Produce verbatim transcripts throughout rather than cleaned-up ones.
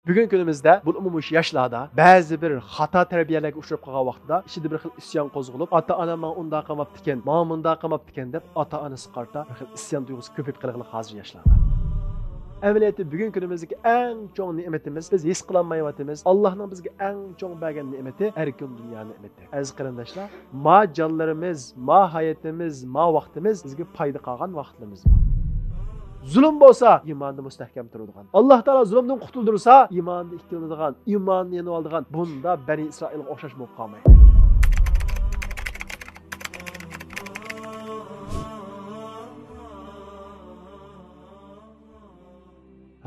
بۈگۈنكى كۈنىمىزدە بولۇپمۇ مۇشۇ ياشلاردا بەزى بىر خاتا تەربىيەلەرگە ئۇچراپ قالغان ۋاقتىدا ئىچىدە بىر خىل ئىسيان قوزغىلىپ، ئاتا-ئانام ماڭا ئۇنداق قىلماپتىكەن، ماڭا مۇنداق قىلماپتىكەن دەپ ئاتا-ئانىسىغا قارىتا بىر خىل ئىسيان تۇيغۇسى كۆپىيىپ قېلىغلىق ھازىر ياشلاردا. ئەمەلىيەتتە بۈگۈنكى كۈنىمىزدىكى ئەڭ چوڭ نېمىتىمىز، بىز ھېس قىلالمايۋاتىمىز، ئاللاھنىڭ بىزگە ئەڭ چوڭ بەرگەن نېمىتى ئەركىن دۇنيا نېمىتى. ئەزىز قېرىنداشلار، ما جانلىرىمىز، ما ھاياتىمىز، ما ۋاقتىمىز بىزگە پايدا قالغان ۋاقىتلىرىمىز بار. زۇلۇم بولسا ئىماندا مۇستەھكەم تۇرىدىغان، ئاللاھ تائالا زۇلۇمدىن قۇتۇلدۇرسا ئىماندا ئىككىلىنىدىغان، ئىماننى يېنىۋالىدىغان، بۇندا بەنى ئىسرائىلغا ئوخشاش بولۇپ قالمايدۇ.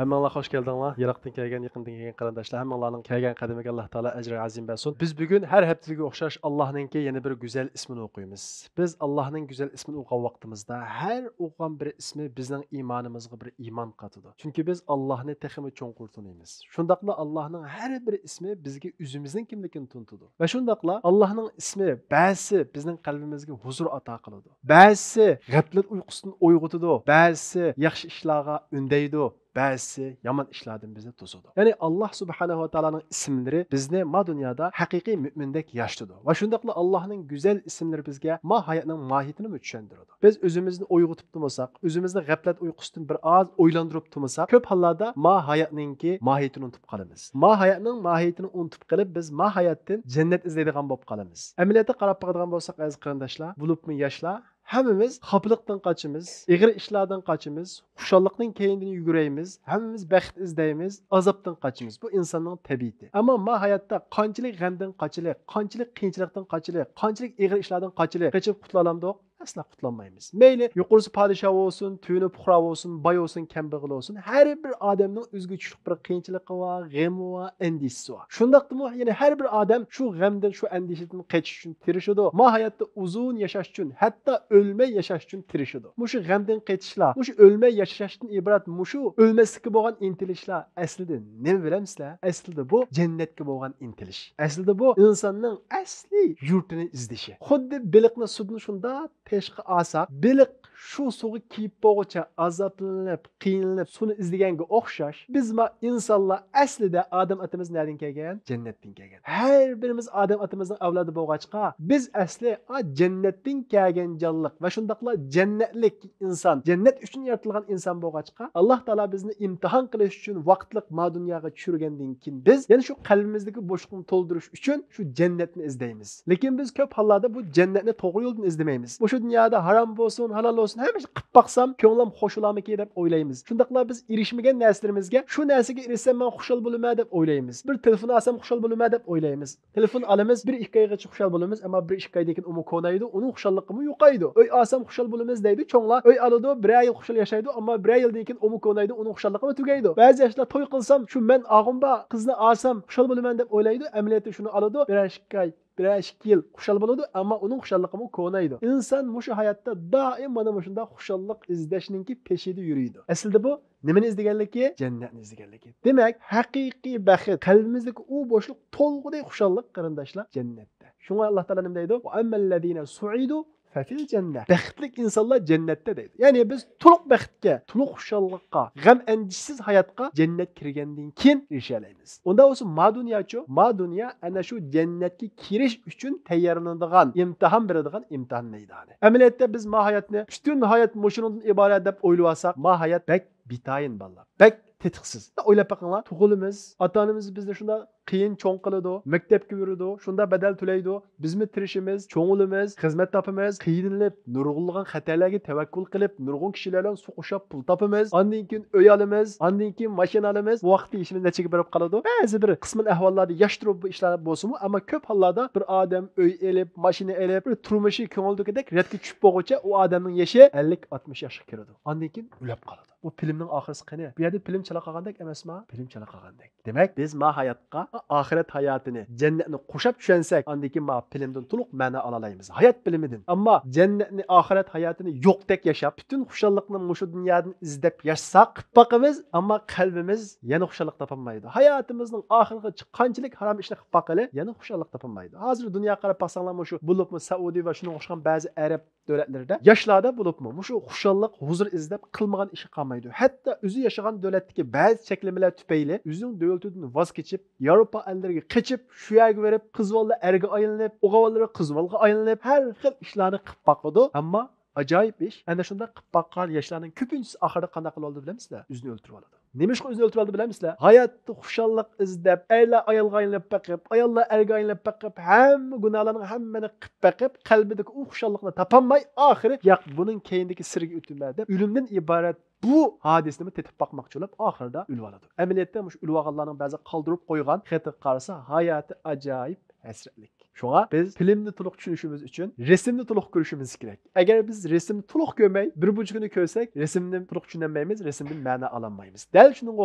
ھەممىڭلار خوش كەلدىڭلار. يىراقتىن كەلگەن، يېقىندىن كەلگەن قېرىنداشلار، ھەممىڭلارنىڭ كەلگەن قەدىمىگە ئاللاھ تائالا ئەجرى ئەزىم بەرسۇن. بىز بۈگۈن ھەر ھەپتىدىكىگە ئوخشاش ئاللاھنىڭكى يەنە بىر گۈزەل ئىسمىنى ئوقۇيمىز. بىز ئاللاھنىڭ گۈزەل ئىسمىنى ئوقۇغان ۋاقتىمىزدا ھەر ئوقۇغان بىر ئىسمى بىزنىڭ ئىمانىمىزغا بىر ئىمان قاتىدۇ. چۈنكى بىز ئاللاھنى تېخىمۇ چوڭقۇر تونۇيمىز. شۇنداقلا ئاللاھنىڭ ھەر بىر ئىسمى بىزگە ئۆزىمىزنىڭ كىملىكىنى تونۇتىدۇ. ۋە شۇنداقلا ئاللاھنىڭ ئىسمى بەزىسى بىزنىڭ قەلبىمىزگە ھۇزۇر ئاتا قىلىدۇ. بەزىسى غەپلەت ئۇيقۇسىدىن ئويغىتىدۇ، بەزىسى ياخشى ئىشلارغا ئۈندەيدۇ، بەزىسى يامان ئىشلاردىن بىزنى توسىدۇ. يەنى، ئاللاھ سۇبھانەھۇ ۋە تائالانىڭ ئىسىملىرى بىزنى ما دۇنيادا ھەقىقىي مۆمىندەك ياشىتىدۇ. ۋە شۇنداقلا ئاللاھنىڭ گۈزەل ئىسىملىرى بىزگە ما ھاياتنىڭ ماھىيىتىنىمۇ چۈشەندۈرىدۇ. بىز ئۆزىمىزنى ئويغىتىپ تۇرمىساق، ئۆزىمىزنى غەپلەت ئۇيقۇسىدىن بىر ئاز ئويلاندۇرۇپ تۇرمىساق، كۆپ ھاللاردا ما ھاياتنىڭكى ماھىيىتىنى ئۇنتۇپ قالىمىز. ما ھاياتنىڭ ماھىيىتىنى ئۇنتۇپ قېلىپ، بىز ما ھاياتتىن جەننەت ئىزدەيدىغان بولۇپ قالىمىز. ئەمەلىيەتتە قاراپ باقىدىغان بولساق، ئەزىز قېرىنداشلار، بولۇپمۇ ياشلار، ھەممىمىز خاپىلىقتىن قاچىمىز، ئېغىر ئىشلاردىن قاچىمىز، خۇشاللىقنىڭ كەينىدىن يۈگۈرەيمىز، ھەممىمىز بەخت ئىزدەيمىز، ئازابتىن قاچىمىز. بۇ ئىنساننىڭ تەبىئىتى. ئەمما ما ھاياتتا قانچىلىك غەمدىن قاچىلى، قانچىلىك قىيىنچىلىقتىن قاچىلى، قانچىلىك ئېغىر ئىشلاردىن قاچىلى، قېچىپ قۇتۇلالامدۇق؟ ئەسلا قۇتۇلالمايمىز. مەيلى يۇقىرىسى پادىشاھ بولسۇن، تۆۋىنى پۇقرا بولسۇن، باي بولسۇن، كەمبەغەل بولسۇن، ھەر بىر ئادەمنىڭ ئۆزىگە چۈشلۈك بىر قىيىنچىلىقى بار، غېمى بار، ئەندىشىسى بار. شۇنداقتىمۇ يەنە ھەر بىر ئادەم شۇ غەمدىن، شۇ ئەندىشىدىن قېچىش ئۈچۈن تىرىشىدۇ. ما ھاياتتا ئۇزۇن ياشاش ئۈچۈن، ھەتتا ئۆلمەي ياشاش ئۈچۈن تىرىشىدۇ. مۇشۇ غەمدىن قېچىشلار، مۇشۇ ئۆلمەي ياشاشتىن ئىبارەت مۇشۇ ئۆلمەسلىككە بولغان ئىنتىلىشلار ئەسلىدە نېمە بىلەمسىلەر؟ ئەسلىدە بۇ جەننەتكە بولغان ئىنتىلىش. ئەسلىدە بۇ ئىنساننىڭ ئەسلىي يۇرتىنى ئىزدىشى. خۇددى بېلىقنى سۇدىن شۇنداق تېشىغا ئالساق، بېلىق شۇ سۇغا كىرىپ بولغۇچە ئازابلىنىپ، قىينىلىپ سۇنى ئىزدىگەنگە ئوخشاش، بىزمۇ ئىنسانلار ئەسلىدە ئادەم ئاتىمىز نەدىن كەلگەن؟ جەننەتتىن كەلگەن. ھەر بىرىمىز ئادەم ئاتىمىزنىڭ ئەۋلادى بولغاچقا، بىز ئەسلى ئا جەننەتتىن كەلگەن جانلىق ۋە شۇنداقلا جەننەتلىك ئىنسان، جەننەت ئۈچۈن يارىتىلغان ئىنسان بولغاچقا، ئاللاھ تائالا بىزنى ئىمتىھان قىلىش ئۈچۈن ۋاقىتلىق ما دۇنياغا چۈشۈرگەندىن كېيىن، بىز يەنە شۇ قەلبىمىزدىكى بوشلۇقنى تولدۇرۇش ئۈچۈن شۇ جەننەتنى ئىزدەيمىز. لېكىن بىز كۆپ ھاللاردا بۇ جەننەتنى توغرا يولدىن ئىزدىمەيمىز. مۇشۇ دۇنيادا ھارام بولسۇن، ھالال بولسۇن، ھەممە ئىشنى قىلىپ باقسام، كۆڭلۈم خوش بولارمىكىن دەپ ئويلايمىز. شۇنداقلا بىز ئېرىشمىگەن نەرسىلىرىمىزگە، شۇ نەرسىگە ئېرىشسەم مەن خۇشال بولىمەن دەپ ئويلايمىز. بىر تېلېفون ئالسام خۇشال بولىمەن دەپ ئويلايمىز. تېلېفون ئالىمىز، بىر ئىككى ئايغىچە خۇشال بولىمىز، ئەمما بىر ئىككى ئايدىن كېيىن ئۇمۇ كونايدۇ، ئۇنىڭ خۇشاللىقىمۇ يوقايدۇ. ئۆي ئالسام خۇشال بولىمىز دەيدۇ چوڭلار، ئۆي ئالىدۇ، بىرەر يىل خۇشال ياشايدۇ، ئەمما بىرەر يىلدىن كېيىن ئۇمۇ كونايدۇ، ئۇنىڭ خۇشاللىقىمۇ تۈگەيدۇ. بەزى ياشلار توي قىلسام، شۇ مەن ئالغۇم بار قىزنى ئالسام خۇشال بولىمەن دەپ ئويلايدۇ، ئەمەلىيەتتە شۇنى ئالىدۇ، بىرەر ئىككى ئاي، بىرەر ئىككى يىل خۇشال بولىدۇ، ئەمما ئۇنىڭ خۇشاللىقىمۇ كونايدۇ. ئىنسان مۇشۇ ھاياتتا دائىم مانا مۇشۇنداق خۇشاللىق ئىزدەشنىڭكى پېشىدە يۈرىدۇ. ئەسلىدە بۇ نېمىنى ئىزدىگەنلىكى؟ جەننەتنى ئىزدىگەنلىكى. دېمەك، ھەقىقىي بەخت، قەلبىمىزدىكى ئۇ بوشلۇق تولغۇدەك خۇشاللىق، قېرىنداشلار، جەننەتتە. شۇڭا ئاللاھ تائالا نېمە دەيدۇ؟ «ۋە ئەممەللەزىنە سۇئىدۇ فەفىل جەننە.» بەختلىك ئىنسانلار جەننەتتە دەيدۇ. يەنى بىز تولۇق بەختكە، تولۇق خۇشاللىققا، غەم ئەندىشىسىز ھاياتقا جەننەت كىرگەندىن كېيىن ئېرىشەلەيمىز. ئۇندا بولسا ما دۇنياچۇ؟ ما دۇنيا ئەنە شۇ جەننەتكە كىرىش ئۈچۈن تەييارلىنىدىغان، ئىمتىھان بېرىدىغان ئىمتىھان مەيدانى. ئەمەلىيەتتە بىز ما ھاياتنى، پۈتۈن ھايات مۇشۇنىڭدىن ئىبارەت دەپ ئويلىۋالساق، ما ھايات بەك بىتايىن بالىلار. بەك تېتىقسىز. ئويلاپ بېقىڭلار، تۇغۇلىمىز، ئاتا-ئانىمىز بىزنى شۇنداق قىيىن چوڭ قىلىدۇ، مەكتەپكە بېرىدۇ، شۇنداق بەدەل تۆلەيدۇ. بىزمۇ تىرىشىمىز، چوڭىيىمىز، خىزمەت تاپىمىز، قىينىلىپ، نۇرغۇنلىغان خەتەرلەرگە تەۋەككۈل قىلىپ، نۇرغۇن كىشىلەر بىلەن سوقۇشۇپ پۇل تاپىمىز، ئاندىن كېيىن ئۆي ئالىمىز، ئاندىن كېيىن ماشىنا ئالىمىز. بۇ ۋاقىتتا يېشىمىز نەچچىگە بېرىپ قالىدۇ؟ بەزى بىر قىسمەن ئەھۋاللاردا ياش تۇرۇپ بۇ ئىشلار بولسىمۇ، ئەمما كۆپ ھاللاردا بىر ئادەم ئۆي ئېلىپ، ماشىنا ئېلىپ، بىر تۇرمۇشى كۆڭۈلدىكىدەك رەتكە چۈشۈپ بولغۇچە ئۇ ئادەمنىڭ يېشى ئەللىك، ئاتمىش ياشقا كىرىدۇ. ئاندىن كېيىن ئۆلۈپ قالىدۇ. بۇ فىلىمنىڭ ئاخىرسى قېنى؟ بۇ يەردە فىلىم چالا قالغاندەك ئەمەسما؟ فىلىم چالا قالغاندەك. دېمەك، بىز ما ھاياتقا، ئا، ئاخىرەت ھاياتىنى، جەننەتنى قوشاپ چۈشەنسەك، ئاندىن كېيىن مانا پىلىمدىن تولۇق مەنە ئالالايمىز. ھايات پىلىمىدىن. ئەمما جەننەتنى، ئاخىرەت ھاياتىنى يوقتەك ياشاپ، پۈتۈن خۇشاللىقنى مۇشۇ دۇنيادىن ئىزدەپ ياشىساق، قىلىپ باقىمىز، ئەمما قەلبىمىز يەنە خۇشاللىق تاپالمايدۇ. ھاياتىمىزنىڭ ئاخىرىغىچە قانچىلىك ھارام ئىشنى قىلىپ باقىلى، يەنە خۇشاللىق تاپالمايدۇ. ھازىر دۇنياغا قاراپ باقساڭلار، مۇشۇ بولۇپمۇ سەئۇدى ۋە شۇنىڭغا ئوخشىغان بەزى ئەرەب دۆلەتلىرىدە ياشلاردا بولۇپمۇ مۇشۇ خۇشاللىق، ھۇزۇر ئىزدەپ قىلمىغان ئىشى قالمايدۇ. ھەتتا ئۆزى ياشىغان دۆلەتتىكى بەزى چەكلىمىلەر تۈپەيلى ئۆزىنىڭ دۆلىتىدىن ۋاز كېچىپ، ياۋروپا ئەللىرىگە قېچىپ، شۇ يەرگە بېرىپ، قىز بالىلار ئەرگە ئايلىنىپ، ئوغۇل بالىلار قىز بالىغا ئايلىنىپ، ھەر خىل ئىشلارنى قىلىپ باقىدۇ. ئەمما ئاجايىپ ئىش، ئەنە شۇنداق قىلىپ باققان ياشلارنىڭ كۆپىنچىسى ئاخىرىدا قانداق قىلىۋالىدۇ بىلەمسىلەر؟ ئۆزىنى ئۆلتۈرۈۋالىدۇ. نېمىشقا ئۆزىنى ئۆلتۈرۈۋالدى بىلەمسىلەر؟ ھاياتتا خۇشاللىق ئىزدەپ، ئەرلەر ئايالغا ئايلىنىپ بېقىپ، ئاياللار ئەرگە ئايلىنىپ بېقىپ، ھەممە گۇناھلارنىڭ ھەممىنى قىلىپ بېقىپ، قەلبىدىكى ئۇ خۇشاللىقنى تاپالماي، ئاخىرى ياق، بۇنىڭ كەينىدىكى سىرىگە ئۆتىمەن دەپ، ئۆلۈمدىن ئىبارەت بۇ ھادىسىنىمۇ تېتىپ باقماقچى بولۇپ، ئاخىرىدا ئۆلۈۋالىدۇ. ئەمەلىيەتتە مۇشۇ ئۆلۈۋالغانلارنىڭ بەزى قالدۇرۇپ قويغان خېتىگە قارىسا، ھاياتى ئاجايىپ ھەسرەتلىك. شۇڭا بىز فىلىمنى تولۇق چۈشىنىشىمىز ئۈچۈن رەسىمنى تولۇق كۆرۈشىمىز كېرەك. ئەگەر بىز رەسىمنى تولۇق كۆرمەي، بىر بۇرجىكىنى كۆرسەك، رەسىمنى تولۇق چۈشىنەلمەيمىز، رەسىمدىن مەنە ئالالمايمىز. دەل شۇنىڭغا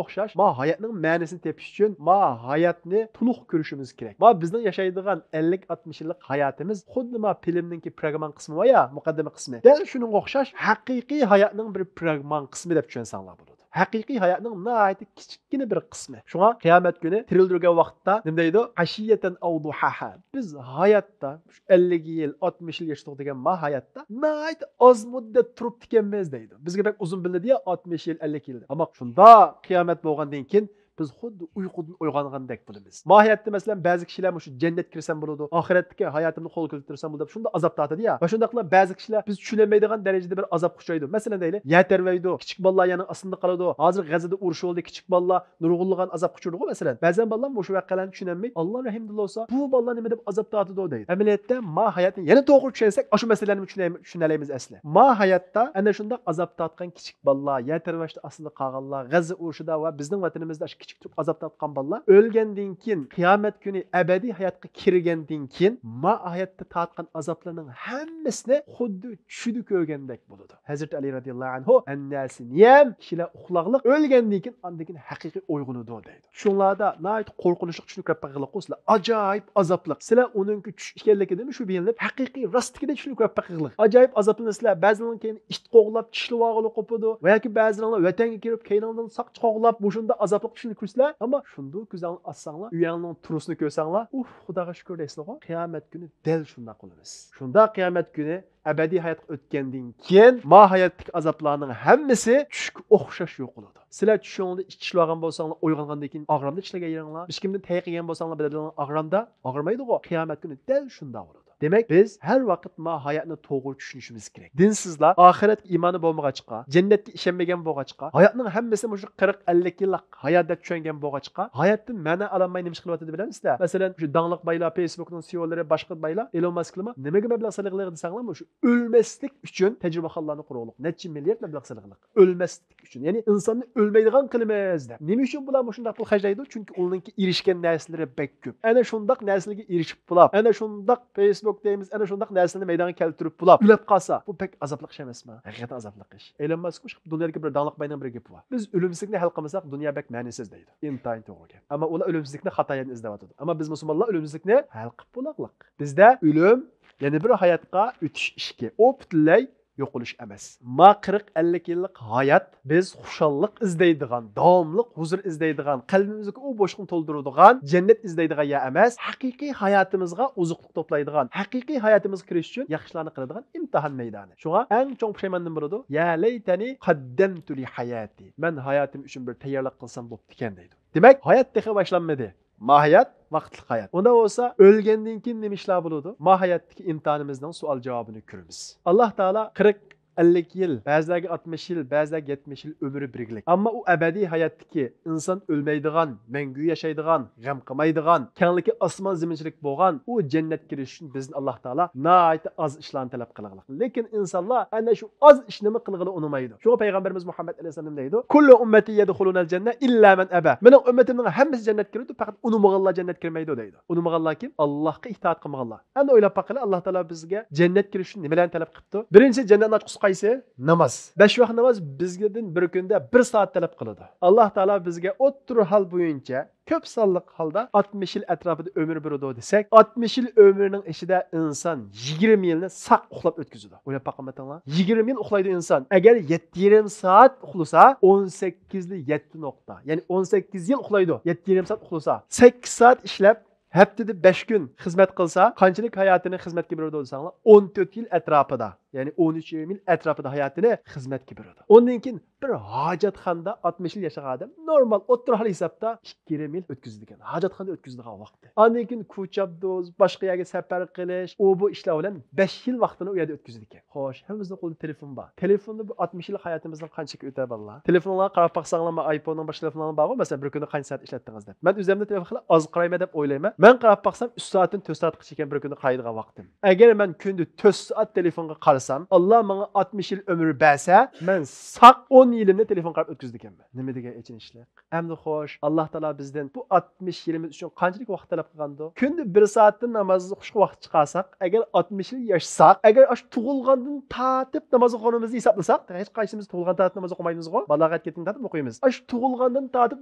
ئوخشاش، ما ھاياتنىڭ مەنىسىنى تېپىش ئۈچۈن ما ھاياتنى تولۇق كۆرۈشىمىز كېرەك. ما بىزنىڭ ياشايدىغان ئەللىك، ئاتمىش يىللىق ھاياتىمىز خۇددى ما فىلىمنىڭكى پراگمان قىسمى بار يا، مۇقەددىمە قىسمى. دەل شۇنىڭغا ئوخشاش، ھەقىقىي ھاياتنىڭ بىر پراگمان قىسمى دەپ چۈشەنسەڭلار بولىدۇ. ھەقىقىي ھاياتنىڭ ناھايىتى كىچىككىنە بىر قىسمى. شۇڭا قىيامەت كۈنى تىرىلدۈرگەن ۋاقىتتا نېمە دەيدۇ؟ عشية أو ضحاها. بىز ھاياتتا، شۇ ئەللىك يىل، ئاتمىش يىل ياشىدۇق دېگەن ما ھاياتتا ناھايىتى ئاز مۇددەت تۇرۇپتىكەنمىز دەيدۇ. بىزگە بەك ئۇزۇن بىلىنىدۇ يا، ئاتمىش يىل، ئەللىك يىل. ئەمما شۇنداق قىيامەت بولغاندىن كېيىن بىز خۇددى ئۇيقۇدىن ئويغانغاندەك بولىمىز. ما ھاياتتا، مەسىلەن، بەزى كىشىلەر مۇشۇ جەننەتكە كىرسەم بولىدۇ، ئاخىرەتتىكى ھاياتىمنى قولغا كەلتۈرسەم بولىدۇ دەپ شۇنداق ئازابتا ئاتىدۇ يا. ۋە شۇنداقلا بەزى كىشىلەر بىز چۈشىنەلمەيدىغان دەرىجىدە بىر ئازابقا ئۇچرايدۇ. مەسىلەن دەيلى، يەر تەۋرەيدۇ، كىچىك بالىلار يەرنىڭ ئاستىدا قالىدۇ. ھازىر غەززىدە ئۇرۇش بولدى، كىچىك بالىلار نۇرغۇنلىغان ئازابقا ئۇچرىدىغۇ، مەسىلەن. بەزەن بالىلار مۇشۇ ۋەقەلەرنى چۈشىنەلمەي، ئاللا رەھىمدىن بولسا، بۇ بالىلار نېمە دەپ ئازابتا ئاتىدۇ دەيدۇ. ئەمەلىيەتتە ما ھاياتنى يەنە توغرا چۈشەنسەك، ئاشۇ مەسىلىلەرنى چۈشىنەلەيمىز ئەسلى. ما ھاياتتا ئەنە شۇنداق ئازابتا ئاتقان كىچىك بالىلار، يەر تەۋرەشتە ئاستىدا قالغانلار، غەززە ئۇرۇشىدا ۋە بىزنىڭ ۋەتىنىمىزدە ئاشۇ كىچىك تۇرۇپ ئازاب تارتقان بالىلار ئۆلگەندىن كېيىن، قىيامەت كۈنى ئەبەدىي ھاياتقا كىرگەندىن كېيىن، ما ھاياتتا تارتقان ئازابلارنىڭ ھەممىسىنى خۇددى چۈشىدە كۆرگەندەك بولىدۇ. ھەزرىتى ئەلى رەزىياللاھۇ ئەنھۇ، «ئەننەسى نىيام»، كىشىلەر ئۇخلاقلىق، ئۆلگەندىن كېيىن ئاندىن كېيىن ھەقىقىي ئويغىنىدۇ دەيدۇ. شۇڭلاردا ناھايىتى قورقۇنچلۇق چۈشىنىپ كۆرۈپ بېقىغلىق، سىلەر ئاجايىپ ئازابلىق. سىلەر ئۇنىڭكى چۈش ئىكەنلىكىدىنمۇ شۈبھىلىنىپ، ھەقىقىي راستتىكىدەك چۈشىنىپ كۆرۈپ بېقىغلىق. ئاجايىپ ئازابلىنىسىلەر. بەزىلىرىنىڭ كەينىدىن ئىت قوغلاپ، چىشلىۋالغىلى قوپىدۇ. ۋە ياكى بەزىلىرىڭلار ۋەتەنگە كىرىپ، كەينىڭدىن ساقچى قوغلاپ، مۇشۇنداق ئازابلىق چۈشىنىپ كۆرسىلەر. ئەمما شۇنداق كۆزۈڭنى ئاچساڭلار، ئۆيۈڭنىڭ تۇرۇسىنى كۆرسەڭلار، ئۇھ، خۇداغا شۈكۈر دەيسىلىغۇ. قىيامەت كۈنى دەل شۇنداق بولىمىز. شۇنداق قىيامەت كۈنى ئەبەدىي ھاياتقا ئۆتكەندىن كېيىن، ما ھاياتتىكى ئازابلارنىڭ ھەممىسى چۈشكە ئوخشاش يوقىلىدۇ. سىلەر چۈشۈڭلاردا ئىچكى ئىچىۋالغان بولساڭلار، ئويغانغاندىن كېيىن ئاغرامدا چىشلەرگە ئېرىڭلار. بىر كىمدىن تەياق يېگەن بولساڭلار، بەدىنىڭلار ئاغرامدا ئاغرىمايدىغۇ. قىيامەت كۈنى دەل شۇنداق بولىدۇ. دېمەك، بىز ھەر ۋاقىت ما ھاياتنى توغرا چۈشىنىشىمىز كېرەك. دىنسىزلار ئاخىرەتكە ئىمانى بولمىغاچقا، جەننەتكە ئىشەنمىگەن بولغاچقا، ھاياتنىڭ ھەممىسى مۇشۇ قىرىق، ئەللىك يىللىق ھايات دەپ چۈشەنگەن بولغاچقا، ھاياتتىن مەنە ئالالماي نېمە ئىش قىلىۋاتىدۇ بىلەمسىلەر؟ مەسىلەن، شۇ داڭلىق بايلار، فېيسبۇكنىڭ سىئولىرى، باشقا بايلار، ئېلون ماسكلىمۇ نېمىگە مەبلەغ سېلىغلىق دېسەڭلار، مۇشۇ ئۆلمەسلىك ئۈچۈن تەجرىبىخانىلارنى قۇرغۇلۇق. نەچچە مىليارد مەبلەغ سېلىغلىق. ئۆلمەسلىك ئۈچۈن، يەنى ئىنساننى ئۆلمەيدىغان قىلىمىز دەپ. نېمە ئۈچۈن بۇلار مۇشۇنداق پۇل خەجلەيدۇ؟ چۈنكى ئۇنىڭكى ئېرىشكەن نەرسىلىرى بەك كۆپ. ئەنە شۇنداق نەرسىلەرگە ئېرىشىپ بولاپ، ئەنە شۇنداق فېيسبۇك دەيمىز، ئەنە شۇنداق نەرسىلەرنى مەيدانغا كەلتۈرۈپ بولاپ، ئۆلۈپ قالسا، بۇ بەك ئازابلىق ئىش ئەمەسمۇ؟ ھەقىقەتەن ئازابلىق ئىش. ئېلون ماسك دۇنيادىكى بىر داڭلىق باينىڭ بىر گېپى بار. بىز ئۆلۈمسىزلىكنى ھەل قىلمىساق، دۇنيا بەك مەنىسىز دەيدۇ. ئىنتايىن توغرا گەپ. ئەمما ئۇلار ئۆلۈمسىزلىكنى خاتا يەردىن ئىزدەۋاتىدۇ. ئەمما بىز مۇسۇلمانلار ئۆلۈمسىزلىكنى ھەل قىلىپ بولاغلىق. بىزدە ئۆلۈم يەنە بىر ھاياتقا ئۆتۈش ئىشىكى. ئۇ پۈتۈنلەي يوقىلىش ئەمەس. ما قىرىق، ئەللىك يىللىق ھايات بىز خۇشاللىق ئىزدەيدىغان، داۋاملىق ھۇزۇر ئىزدەيدىغان، قەلبىمىزدىكى ئۇ بوشلۇقنى تولدۇرىدىغان، جەننەت ئىزدەيدىغان يەر ئەمەس، ھەقىقىي ھاياتىمىزغا ئوزۇقلۇق توپلايدىغان، ھەقىقىي ھاياتىمىزغا كىرىش ئۈچۈن ياخشى ئىشلارنى قىلىدىغان ئىمتىھان مەيدانى. شۇڭا ئەڭ چوڭ پۇشايمان نېمە بولىدۇ؟ يا لەيتەنى قەددەمتۇ لىھاياتى. مەن ھاياتىم ئۈچۈن بىر تەييارلىق قىلسام بوپتىكەن دەيدۇ. دېمەك، ھايات تېخى باشلانمىدى. ما ھايات ۋاقىتلىق ھايات. ئۇنداق بولسا، ئۆلگەندىن كېيىن نېمە ئىشلار بولىدۇ؟ ما ھاياتتىكى ئىمتىھانىمىزنىڭ سوئال جاۋابىنى كۆرىمىز. ئاللا تائالا قىرىق، ئەللىك يىل، بەزىلەرگە ئاتمىش يىل، بەزىلەرگە يەتمىش يىل ئۆمرى بېرىگلىك. ئەمما ئۇ ئەبەدىي ھاياتتىكى ئىنسان ئۆلمەيدىغان، مەڭگۈ ياشايدىغان، غەم قىلمايدىغان، كەڭلىكى ئاسمان زېمىنچىلىك بولغان ئۇ جەننەتكە كىرىش ئۈچۈن بىزدىن ئاللا تائالا ناھايىتى ئاز ئىشلارنى تەلەپ قىلغىلىق. لېكىن ئىنسانلار ئەنە شۇ ئاز ئىشنىمۇ قىلغىلى ئۇنىمايدۇ. شۇڭا پەيغەمبىرىمىز مۇھەممەد ئەلەيھىسسالام دەيدۇ، كۇللۇ ئۇممەتى يەدخۇلۇنەل جەننە ئىللا مەن ئەبا. مېنىڭ ئۈممىتىمنىڭ ھەممىسى جەننەتكە كىرىدۇ، پەقەت ئۇنىمىغانلار جەننەتكە كىرمەيدۇ دەيدۇ. ئۇنىمىغانلار كىم؟ ئاللاھقا ئىتائەت قىلمىغانلار. ئەمدى ئويلاپ باققىلى، ئاللا تائالا بىزگە جەننەتكە كىرىش ئۈچۈن نېمىلەرنى تەلەپ قىپتۇ؟ بىرىنچى، جەننەتنىڭ ئاچقۇسى قايسى؟ ناماز. بەش ۋاق ناماز بىزدىن بىر كۈندە بىر سائەت تەلەپ قىلىدۇ. ئاللا تائالا بىزگە ئوتتۇرا ھال بويىچە كۆپ سانلىق ھالدا ئاتمىش يىل ئەتراپىدا ئۆمۈر بېرىدۇ دېسەك، ئاتمىش يىل ئۆمرىنىڭ ئىچىدە ئىنسان يىگىرمە يىلنى ساق ئۇخلاپ ئۆتكۈزىدۇ. ئويلاپ باقمىدىڭلار؟ يىگىرمە يىل ئۇخلايدۇ ئىنسان. ئەگەر يەتتە يېرىم سائەت ئۇخلىسا، ئون سەككىز يەتتە نۇقتا، يەنى ئون سەككىز يىل ئۇخلايدۇ، يەتتە يېرىم سائەت ئۇخلىسا. سەككىز سائەت ئىشلەپ، ھەپتىدە بەش كۈن خىزمەت قىلسا، قانچىلىك ھاياتىنى خىزمەتكە بېرىدۇ دېسەڭلار، ئون تۆت يىل ئەتراپىدا، يەنى ئون ئۈچ يېرىم يىل ئەتراپىدا ھاياتىنى خىزمەتكە بېرىدۇ. ئۇندىن كېيىن بىر ھاجەتخانىدا ئاتمىش يىل ياشىغان ئادەم نورمال ئوتتۇرا ھال ھېسابتا ئىككى يېرىم يىل ئۆتكۈزىدىكەن. ھاجەتخانىدا ئۆتكۈزىدىغان ۋاقتى. ئاندىن كېيىن كوچا ئابدوز، باشقا يەرگە سەپەر قىلىش، ئۇ بۇ ئىشلار بىلەن بەش يىل ۋاقتىنى ئۇ يەردە ئۆتكۈزىدىكەن. خوش، ھەممىمىزنىڭ قولىدا تېلېفون بار. تېلېفوندا بۇ ئاتمىش يىل ھاياتىمىزنىڭ قانچىلىكى ئۆتەر بالىلار؟ تېلېفونغا قاراپ باقساڭلارمۇ، ئايفوننىڭ باشقا تېلېفونلارمۇ بارغۇ، مەسىلەن، بىر كۈندە قانچە سائەت ئىشلەتتىڭىز دەپ. مەن ئۆزۈمنى تېلېفون خېلى ئاز قارايمەن دەپ ئويلايمەن. مەن قاراپ باقسام، ئۈچ سائەتتىن تۆت سائەتقىچە ئىكەن بىر كۈندە قارايدىغان ۋاقتىم. ئەگەر مەن كۈندە تۆت سائەت تېلېفونغا قارىسام، ئاللا ماڭا ئاتمىش يىل ئۆمۈر بەرسە، مەن ساق ئون يىلىمنى تېلېفون قاراپ ئۆتكۈزىدىكەنمەن. نېمە دېگەن ئېچىنىشلىق. ئەمدى خوش، ئاللا تائالا بىزدىن بۇ ئاتمىش يىلىمىز ئۈچۈن قانچىلىك ۋاقىت تەلەپ قىلغاندۇ؟ كۈندە بىر سائەتتىن ناماز ئوقۇشقا ۋاقىت چىقارساق، ئەگەر ئاتمىش يىل ياشىساق، ئەگەر ئاشۇ تۇغۇلغاندىن تارتىپ ناماز ئوقۇغىنىمىزنى ھېسابلىساق، ھېچ قايسىمىز تۇغۇلغان تارتىپ ناماز ئوقۇمايمىزغۇ؟ بالاغەتكە يەتكەندىن تارتىپ ئوقۇيمىز. ئاشۇ تۇغۇلغاندىن تارتىپ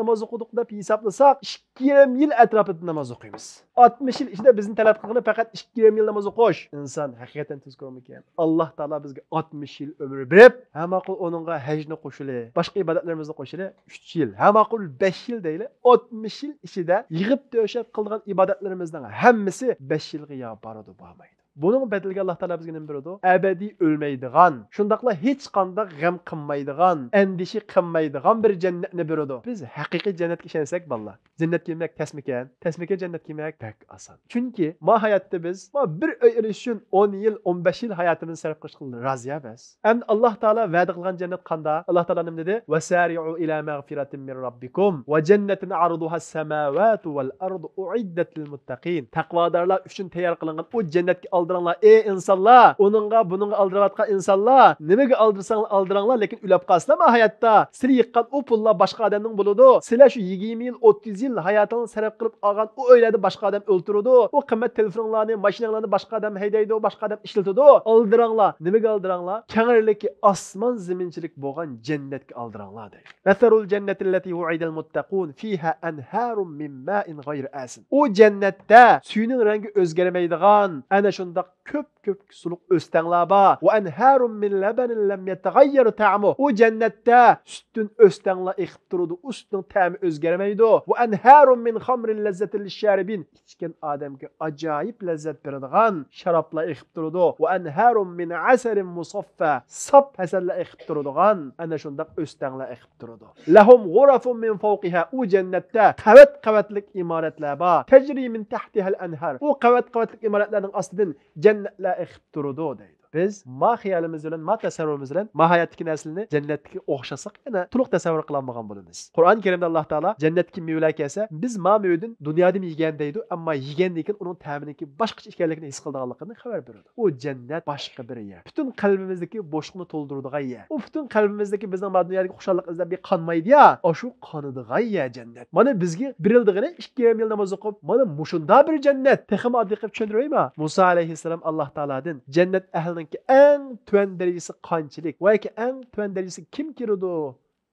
ناماز ئوقۇدۇق دەپ ھېسابلىساق، ئىككى يېرىم يىل ئەتراپىدا ناماز ئوقۇيمىز. ئاتمىش يىل ئىچىدە بىزدىن تەلەپ قىلغىنى پەقەت ئىككى يېرىم يىل ناماز ئوقۇش. ئىنسان ھەقىقەتەن تۇزكورمىكەن؟ ئاللا تائالا بىزگە ئاتمىش يىل ئۆمۈر بېرىپ، ھە ماقۇل، ئۇنىڭغا ھەجنى قوشۇلى، باشقا ئىبادەتلىرىمىزنى قوشۇلى، ئۈچ يىل، ھە ماقۇل، بەش يىل دەيلى. ئاتمىش يىل ئىچىدە يىغىپ تۆشەپ قىلىدىغان ئىبادەتلىرىمىزنىڭ ھەممىسى بەش يىلغا يا بارىدۇ، بارمايدۇ. بۇنىڭ بەدىلىگە ئاللا تائالا بىزگە نېمە بېرىدۇ؟ ئەبەدىي ئۆلمەيدىغان، شۇنداقلا ھېچقانداق غەم قىلمايدىغان، ئەندىشە قىلمايدىغان بىر جەننەتنى بېرىدۇ. بىز ھەقىقىي جەننەتكە ئىشەنسەك، بالىلار، جەننەتكە كىرمەك تەسمىكەن؟ تەسمىكەن جەننەتكە كىرمەك بەك ئاسان. چۈنكى ما ھاياتتا بىز ما بىر ئۆي ئېلىش ئۈچۈن ئون يىل، ئون بەش يىل ھاياتىمىزنى سەرپ قىلىشقا رازى ئەمەس. ئەمدى ئاللا تائالا ۋەدە قىلغان جەننەت قانداق؟ ئاللا تائالا نېمە دېدى؟ وسارعوا إلى مغفرة من ربكم وجنة عرضها السماوات والأرض أعدت للمتقين. تەقۋادارلار ئۈچۈن تەييار قىلىنغان ئۇ جەننەتكە ئالدىراڭلار، ئەي ئىنسانلار! ئۇنىڭغا، بۇنىڭغا ئالدىراۋاتقان ئىنسانلار! نېمىگە ئالدىرىساڭلار ئالدىراڭلار، لېكىن ئۆلۈپ قالسىلەر ما ھاياتتا. سىلەر يىغقان ئۇ پۇللار باشقا ئادەمنىڭ بولىدۇ. سىلەر شۇ يىگىرمە يىل، ئوتتۇز يىل ھاياتىڭلارنى سەرپ قىلىپ ئالغان ئۇ ئۆيلەردە باشقا ئادەم ئولتۇرىدۇ. ئۇ قىممەت تېلېفونۇڭلارنى، ماشىناڭلارنى باشقا ئادەم ھەيدەيدۇ، باشقا ئادەم ئىشلىتىدۇ. ئالدىراڭلار. نېمىگە ئالدىراڭلار؟ كەڭرىلىكى ئاسمان زېمىنچىلىك بولغان جەننەتكە ئالدىراڭلار دەيدۇ. مثل الجنة التي وعد المتقون فيها أنهار من ماء غير آسن. ئۇ جەننەتتە سۈيىنىڭ رەڭگى ئۆزگەرمەيدىغان، ئەنە شۇنداق كۆپ كۆك سۇلۇق ئۆستەڭلار بار. وأنهار من لبن لم يتغير طعمه. ئۇ جەننەتتە سۈتتىن ئۆستەڭلار ئېقىپ تۇرىدۇ. ئۇ سۈتنىڭ تەمى ئۆزگەرمەيدۇ. وأنهار من خمر لذة للشاربين. ئىچكەن ئادەمگە ئاجايىپ لەززەت بېرىدىغان شارابلار ئېقىپ تۇرىدۇ. وأنهار من عسل مصفى. ساپ ھەسەللەر ئېقىپ تۇرىدىغان ئەنە شۇنداق ئۆستەڭلار ئېقىپ تۇرىدۇ. لهم غرف من فوقها. ئۇ جەننەتتە قەۋەت قەۋەتلىك ئىمارەتلەر بار. تجري من تحتها الأنهار. ئۇ قەۋەت قەۋەتلىك ئىمارەتلەرنىڭ ئاستىدىن جەننەتلەر ئېقىپ تۇرىدۇ دەيدۇ. بىز ما خىيالىمىز بىلەن، ما تەسەۋۋۇرىمىز بىلەن ما ھاياتتىكى نەرسىلەرنى جەننەتتىكى ئوخشاتساق، يەنە تولۇق تەسەۋۋۇر قىلالمىغان بولىمىز. قۇرئان كەرىمدە ئاللا تائالا جەننەتتىكى مېۋىلەر كەلسە، بىز ما مېۋىدىن دۇنيادىمۇ يېگەن دەيدۇ، ئەمما يېگەندىن كېيىن ئۇنىڭ تەمىنىڭكى باشقىچە ئىكەنلىكىنى ھېس قىلىدىغانلىقىنى خەۋەر بېرىدۇ. ئۇ جەننەت باشقا بىر يەر. پۈتۈن قەلبىمىزدىكى بوشلۇقنى تولدۇرىدىغان يەر. ئۇ پۈتۈن قەلبىمىزدىكى بىزنىڭ ما دۇنيادىكى خۇشاللىق ئىزدەپ بىر قانمايدۇ يا، ئاشۇ قانىدىغان يەر جەننەت. مانا بىزگە بېرىلىدىغىنى ئىككى يېرىم يىل ناماز ئوقۇپ، مانا مۇشۇنداق بىر جەننەت. تېخىمۇ ئاددىي قىلىپ چۈشەندۈرەيمۇ؟ مۇسا ئەلەيھىسسالام ئاللا تائالادىن جەننەت ئەھلىنىڭكى ئەڭ تۆۋەن دەرىجىسى قانچىلىك ۋە ياكى ئەڭ تۆۋەن دەرىجىسىگە كىم كىرىدۇ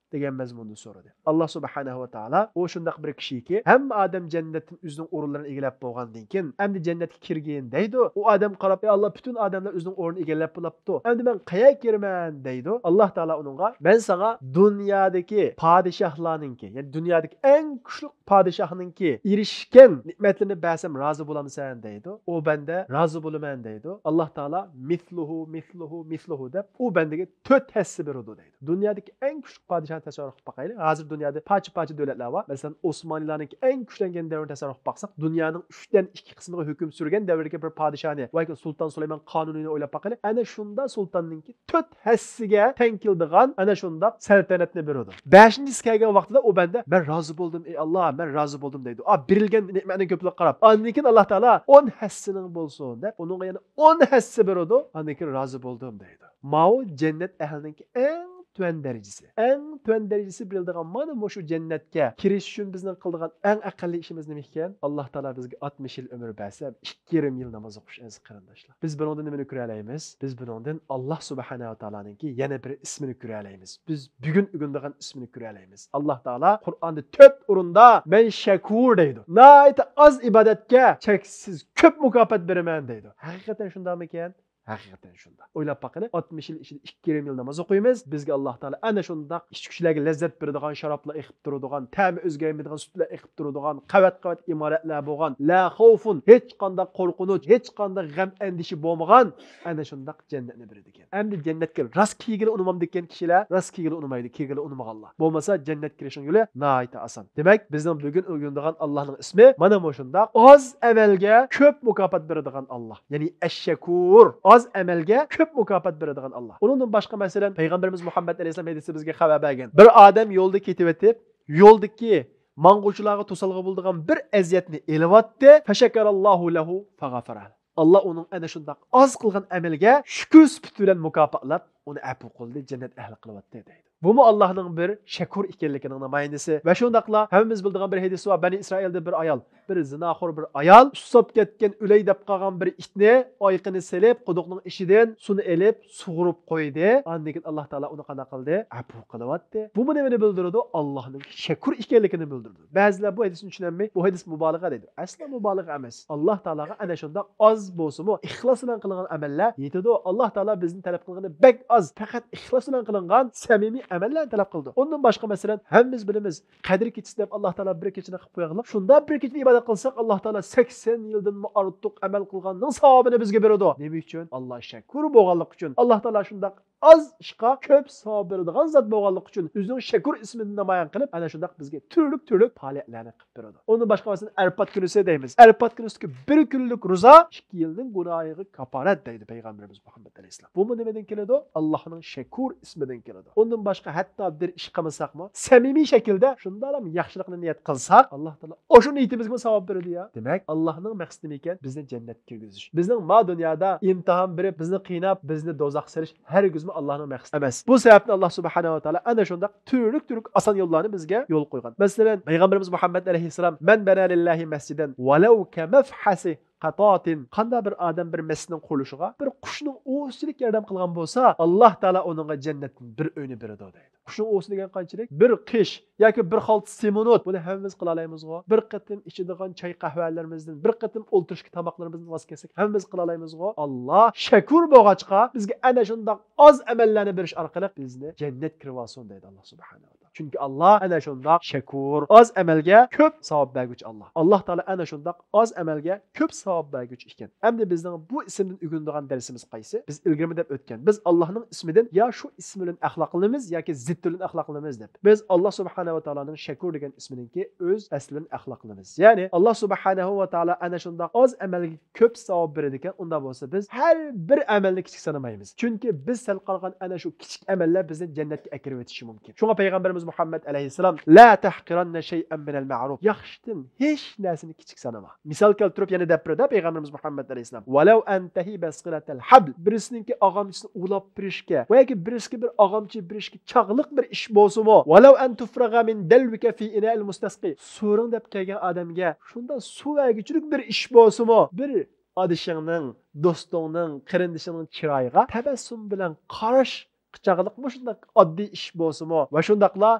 دېگەن مەزمۇندا سورىدى. ئاللا سۇبھانەھۇ ۋە تائالا ئۇ شۇنداق بىر كىشىكى، ھەممە ئادەم جەننەتتىن ئۆزىنىڭ ئورۇنلىرىنى ئىگىلەپ بولغاندىن كېيىن، ئەمدى جەننەتكە كىرگىن دەيدۇ. ئۇ ئادەم قاراپ، ئەي ئاللا، پۈتۈن ئادەملەر ئۆزىنىڭ ئورنىنى ئىگىلەپ بولاپتۇ. ئەمدى مەن قەيەرگە كىرىمەن دەيدۇ. ئاللا تائالا ئۇنىڭغا، مەن ساڭا دۇنيادىكى پادىشاھلارنىڭكى، يەنى دۇنيادىكى ئەڭ كۈچلۈك پادىشاھنىڭكى ئېرىشكەن نېمەتلىرىنى بەرسەم رازى بولامسەن دەيدۇ. ئۇ بەندە رازى بولىمەن دەيدۇ. ئاللا تائالا مىسلۇھۇ، مىسلۇھۇ، مىسلۇھۇ دەپ ئۇ بەندىگە تۆت ھەسسە بېرىدۇ دەيدۇ. دۇنيادىكى ئەڭ كۈچلۈك پادىشاھنى تەسەۋۋۇر قىلىپ باقايلى. ھازىر دۇنيادا پارچە-پارچە دۆلەتلەر بار. مەسىلەن، ئوسمانلىلارنىڭكى ئەڭ كۈچلەنگەن دەۋرىنى تەسەۋۋۇر قىلىپ باقساق، دۇنيانىڭ ئۈچتىن ئىككى قىسمىغا ھۆكۈم سۈرگەن دەۋردىكى بىر پادىشاھنى ۋە سۇلتان سۇلايمان قانۇنىنى ئويلاپ باقايلى. ئەنە شۇنداق سۇلتاننىڭكى تۆت ھەسسىگە تەڭ كېلىدىغان ئەنە شۇنداق سەلتەنەتنى بېرىدۇ. بەشىنچىسى كەلگەن ۋاقتىدا ئۇ بەندە، مەن رازى بولدۇم، ئەي ئاللا، مەن رازى بولدۇم دەيدۇ. ئا، بېرىلگەن نېمەتنىڭ كۆپلۈكىگە قاراپ. ئاندىن كېيىن ئاللا تائالا ئون ھەسسىنىڭ بولسۇن دەپ، ئۇنىڭغا يەنە ئون ھەسسە بېرىدۇ. ئاندىن كېيىن رازى بولدۇم دەيدۇ. ماۋۇ جەننەت ئەھلىنىڭكى ئەڭ تۆۋەن دەرىجىسى. ئەڭ تۆۋەن دەرىجىسى بېرىلىدىغان مانا مۇشۇ جەننەتكە كىرىش ئۈچۈن بىزنىڭ قىلىدىغان ئەڭ ئەقەللىي ئىشىمىز نېمە ئىكەن؟ ئاللا تائالا بىزگە ئاتمىش يىل ئۆمۈر بەرسە، ئىككى يېرىم يىل ناماز ئوقۇش، ئەزىز قېرىنداشلار. بىز بۇنىڭدىن نېمىنى كۆرەلەيمىز؟ بىز بۇنىڭدىن ئاللا سۇبھانەھۇ ۋە تائالانىڭكى يەنە بىر ئىسمىنى كۆرەلەيمىز. بىز بۈگۈن ئۆگىنىدىغان ئىسمىنى كۆرەلەيمىز. ئاللا تائالا قۇرئاندا تۆت ئورۇندا مەن شەكۇر دەيدۇ. ناھايىتى ئاز ئىبادەتكە چەكسىز كۆپ مۇكاپات بېرىمەن دەيدۇ. ھەقىقەتەن شۇنداقمىكەن؟ ھەقىقەتەن شۇنداق. ئويلاپ باققىلى، ئاتمىش يىل ئىچىدە ئىككى يېرىم يىل ناماز ئوقۇيمىز. بىزگە ئاللا تائالا ئەنە شۇنداق ئىچكۈچىلەرگە لەززەت بېرىدىغان شارابلار ئېقىپ تۇرىدىغان، تەمى ئۆزگەرمەيدىغان سۈتلەر ئېقىپ تۇرىدىغان، قەۋەت-قەۋەت ئىمارەتلەر بولغان، لا خوفۇن، ھېچقانداق قورقۇنچ، ھېچقانداق غەم-ئەندىشە بولمىغان ئەنە شۇنداق جەننەتنى بېرىدىكەن. ئەمدى جەننەتكە راست كىرگىلى ئۇنىمامدىكەن كىشىلەر؟ راست كىرگىلى ئۇنىمايدۇ، كىرگىلى ئۇنىمىغانلار. بولمىسا جەننەتكە كىرىشنىڭ يولى ناھايىتى ئاسان. دېمەك، بىزنىڭ بۈگۈن ئۆگىنىدىغان ئاللانىڭ ئىسمى مانا مۇشۇنداق ئاز ئەمەلگە كۆپ مۇكاپات بېرىدىغان ئاللا. يەنى ئەششەكۇر، ئاز ئەمەلگە كۆپ مۇكاپات بېرىدىغان ئاللا. ئۇنىڭدىن باشقا، مەسىلەن، پەيغەمبىرىمىز مۇھەممەد ئەلەيھىسسالام ھەدىسى بىزگە خەۋەر بەرگەن. بىر ئادەم يولدا كېتىۋېتىپ، يولدىكى ماڭغۇچىلارغا توسالغۇ بولىدىغان بىر ئەزىيەتنى ئېلىۋاتتى. فەشەكەراللاھۇ لەھۇ فەغەفەرە. ئاللا ئۇنىڭ ئەنە شۇنداق ئاز قىلغان ئەمەلگە شۈكۈر سۈپىتى بىلەن مۇكاپاتلاپ، ئۇنى ئەپۇ قىلدى، جەننەت ئەھلى قىلىۋەتتى، دەيدۇ. بۇمۇ ئاللانىڭ بىر شەكۇر ئىكەنلىكىنىڭ نامايەندىسى. ۋە شۇنداقلا ھەممىمىز بىلىدىغان بىر ھەدىس بار. بەنى ئىسرائىلدا بىر ئايال، بىر زىناخور بىر ئايال ئۇسساپ كەتكەن، ئۆلەي دەپ قالغان بىر ئىتنى ئايىقىنى سېلىپ، قۇدۇقنىڭ ئىچىدىن سۇنى ئېلىپ، سۇغۇرۇپ قويدى. ئاندىن كېيىن ئاللا تائالا ئۇنى قانداق قىلدى؟ ئەپۇ قىلىۋەتتى. بۇمۇ نېمىنى بىلدۈرىدۇ؟ ئاللانىڭ شەكۇر ئىكەنلىكىنى بىلدۈرىدۇ. بەزىلەر بۇ ھەدىسنى چۈشىنەلمەي، بۇ ھەدىس مۇبالىغە دەيدۇ. ئەسلا مۇبالىغە ئەمەس. ئاللا تائالاغا ئەنە شۇنداق ئاز بولسىمۇ، ئىخلاس بىلەن قىلىنغان ئەمەللەر يېتىدۇ. ئاللا تائالا بىزدىن تەلەپ قىلغىنى بەك ئاز، پەقەت ئىخلاس بىلەن قىلىنغان سەمىمىي ئەمەللەرنى تەلەپ قىلىدۇ. ئۇندىن باشقا، مەسىلەن، ھەممىمىز بىلىمىز، قەدىر كېچىسى دەپ ئاللا تائالا بىر كېچىنى قىلىپ قويغانلىق. شۇنداق بىر كېچىنى ئىبادەت قىلساق، ئاللا تائالا سەكسەن يىلدىنمۇ ئارتۇق ئەمەل قىلغاننىڭ ساۋابىنى بىزگە بېرىدۇ. نېمە ئۈچۈن؟ ئاللا شەكۇر بولغانلىقى ئۈچۈن. ئاللا تائالا شۇنداق ئاز ئىشقا كۆپ ساۋاب بېرىدىغان زات بولغانلىقى ئۈچۈن، ئۆزىنىڭ شەكۇر ئىسمىنى نامايان قىلىپ، ئەنە شۇنداق بىزگە تۈرلۈك تۈرلۈك پائالىيەتلەرنى قىلىپ بېرىدۇ. ئۇندىن باشقا، مەسىلەن، ئەرپات كۈنىسى دەيمىز. ئەرپات كۈنىسىدىكى بىر كۈنلۈك روزا ئىككى يىلنىڭ گۇناھىغا كاپارەت دەيدۇ پەيغەمبىرىمىز مۇھەممەد ئەلەيھىسسالام. بۇمۇ نېمىدىن كېلىدۇ؟ ئاللانىڭ شەكۇر ئىسمىدىن كېلىدۇ. ئۇندىن باشقا، ھەتتا بىر ئىش قىلمىساقمۇ، سەمىمىي شەكىلدە شۇنداقلا ياخشىلىقنى نىيەت قىلساق، ئاللا تائالا ئاشۇ نىيىتىمىزگىمۇ ساۋاب بېرىدۇ يا. دېمەك، ئاللانىڭ مەقسىتى نېمىكەن؟ بىزنى جەننەتكە كىرگۈزۈش. بىزنىڭ ما دۇنيادا ئىمتىھان بېرىپ، بىزنى قىيناپ، بىزنى دوزاخقا سېلىش ھەرگىزمۇ ئاللانىڭ مەقسىتى ئەمەس. بۇ سەۋەبتىن ئاللا سۇبھانەھۇ ۋە تائالا ئەنە شۇنداق تۈرلۈك تۈرلۈك ئاسان يوللارنى بىزگە يول قويغان. مەسىلەن، پەيغەمبىرىمىز مۇھەممەد ئەلەيھىسسالام، مەن بەنە لىللاھى مەسجىدەن ۋەلەۋ كەمەفھەسى قاتاتىن. قانداق بىر ئادەم بىر مەسچىتنىڭ قۇرۇلۇشىغا بىر قۇشنىڭ ئۇۋىسىچىلىك ياردەم قىلغان بولسا، ئاللا تائالا ئۇنىڭغا جەننەتتىن بىر ئۆينى بېرىدۇ، دەيدۇ. قۇشنىڭ ئۇۋىسى دېگەن قانچىلىك؟ بىر قىش ياكى بىر خالتا سېمونت. بۇنى ھەممىمىز قىلالايمىزغۇ؟ بىر قېتىم ئىچىدىغان چاي قەھۋەلىرىمىزدىن، بىر قېتىم ئولتۇرۇشقا تاماقلىرىمىزدىن ۋاز كەچسەك، ھەممىمىز قىلالايمىزغۇ؟ ئاللا شەكۇر بولغاچقا، بىزگە ئەنە شۇنداق ئاز ئەمەللەرنى بېرىش ئارقىلىق بىزنى جەننەتكە كىرىۋالسۇن، دەيدۇ ئاللا سۇبھانەھۇ ۋە تائالا. چۈنكى ئاللا ئەنە شۇنداق شەكۇر، ئاز ئەمەلگە كۆپ ساۋاب بەرگۈچى ئاللا. ئاللا تائالا ئەنە شۇنداق ئاز ئەمەلگە كۆپ ساۋاب بەرگۈچى ئىكەن. ئەمدى بىزنىڭ بۇ ئىسىمدىن ئۆگىنىدىغان دەرسىمىز قايسى؟ بىز ئىلگىرىمۇ دەپ ئۆتكەن. بىز ئاللانىڭ ئىسمىدىن يا شۇ ئىسمى بىلەن ئەخلاقلىنىمىز ياكى زىتى بىلەن ئەخلاقلىنىمىز دەپ. بىز ئاللا سۇبھانەھۇ ۋە تائالانىڭ شەكۇر دېگەن ئىسمىنىڭكى ئۆز ئەسلى بىلەن ئەخلاقلىنىمىز. يەنى ئاللا سۇبھانەھۇ ۋە تائالا ئەنە شۇنداق ئاز ئەمەلگە كۆپ ساۋاب بېرىدىكەن، ئۇنداق بولسا بىز ھەر بىر ئەمەلنى كىچىك سانىمايمىز. چۈنكى بىز سەل قارىغان ئەنە شۇ كىچىك ئەمەللەر بىزنى جەننەتكە ئەكىرىۋېتىشى مۇمكىن. شۇڭا پەيغەمبىرىمىز مۇھەممەد ئەلەيھىسسالام، لا تەھقىرەننە شەيئەن مىنەل مەئرۇف، ياخشىدىن ھېچ نەرسىنى كىچىك سانىما. مىسال كەلتۈرۈپ يەنە دەپ بېرىدۇ پەيغەمبىرىمىز مۇھەممەد ئەلەيھىسسالام، ۋەلەۋ ئەن تەھىبە سىلەتەل ھەبل، بىرسىنىڭكى ئاغامچىسىنى ئۇلاپ بېرىشكە ۋە ياكى بىرسىگە بىر ئاغامچە بېرىشكە چاغلىق بىر ئىش بولسىمۇ، ۋەلەۋ ئەن تۇفرەغە مىن دەلۋىكە فى ئىنائىل مۇستەسقى، سورۇن دەپ كەلگەن ئادەمگە شۇنداق سۇ بەرگۈچىلىك بىر ئىش بولسىمۇ، بىر ئادىشىڭنىڭ، دوستۇڭنىڭ، قېرىندىشىڭنىڭ چىرايىغا تەبەسسۇم بىلەن قاراش چاغلىق مۇشۇنداق ئاددىي ئىش بولسىمۇ ۋە شۇنداقلا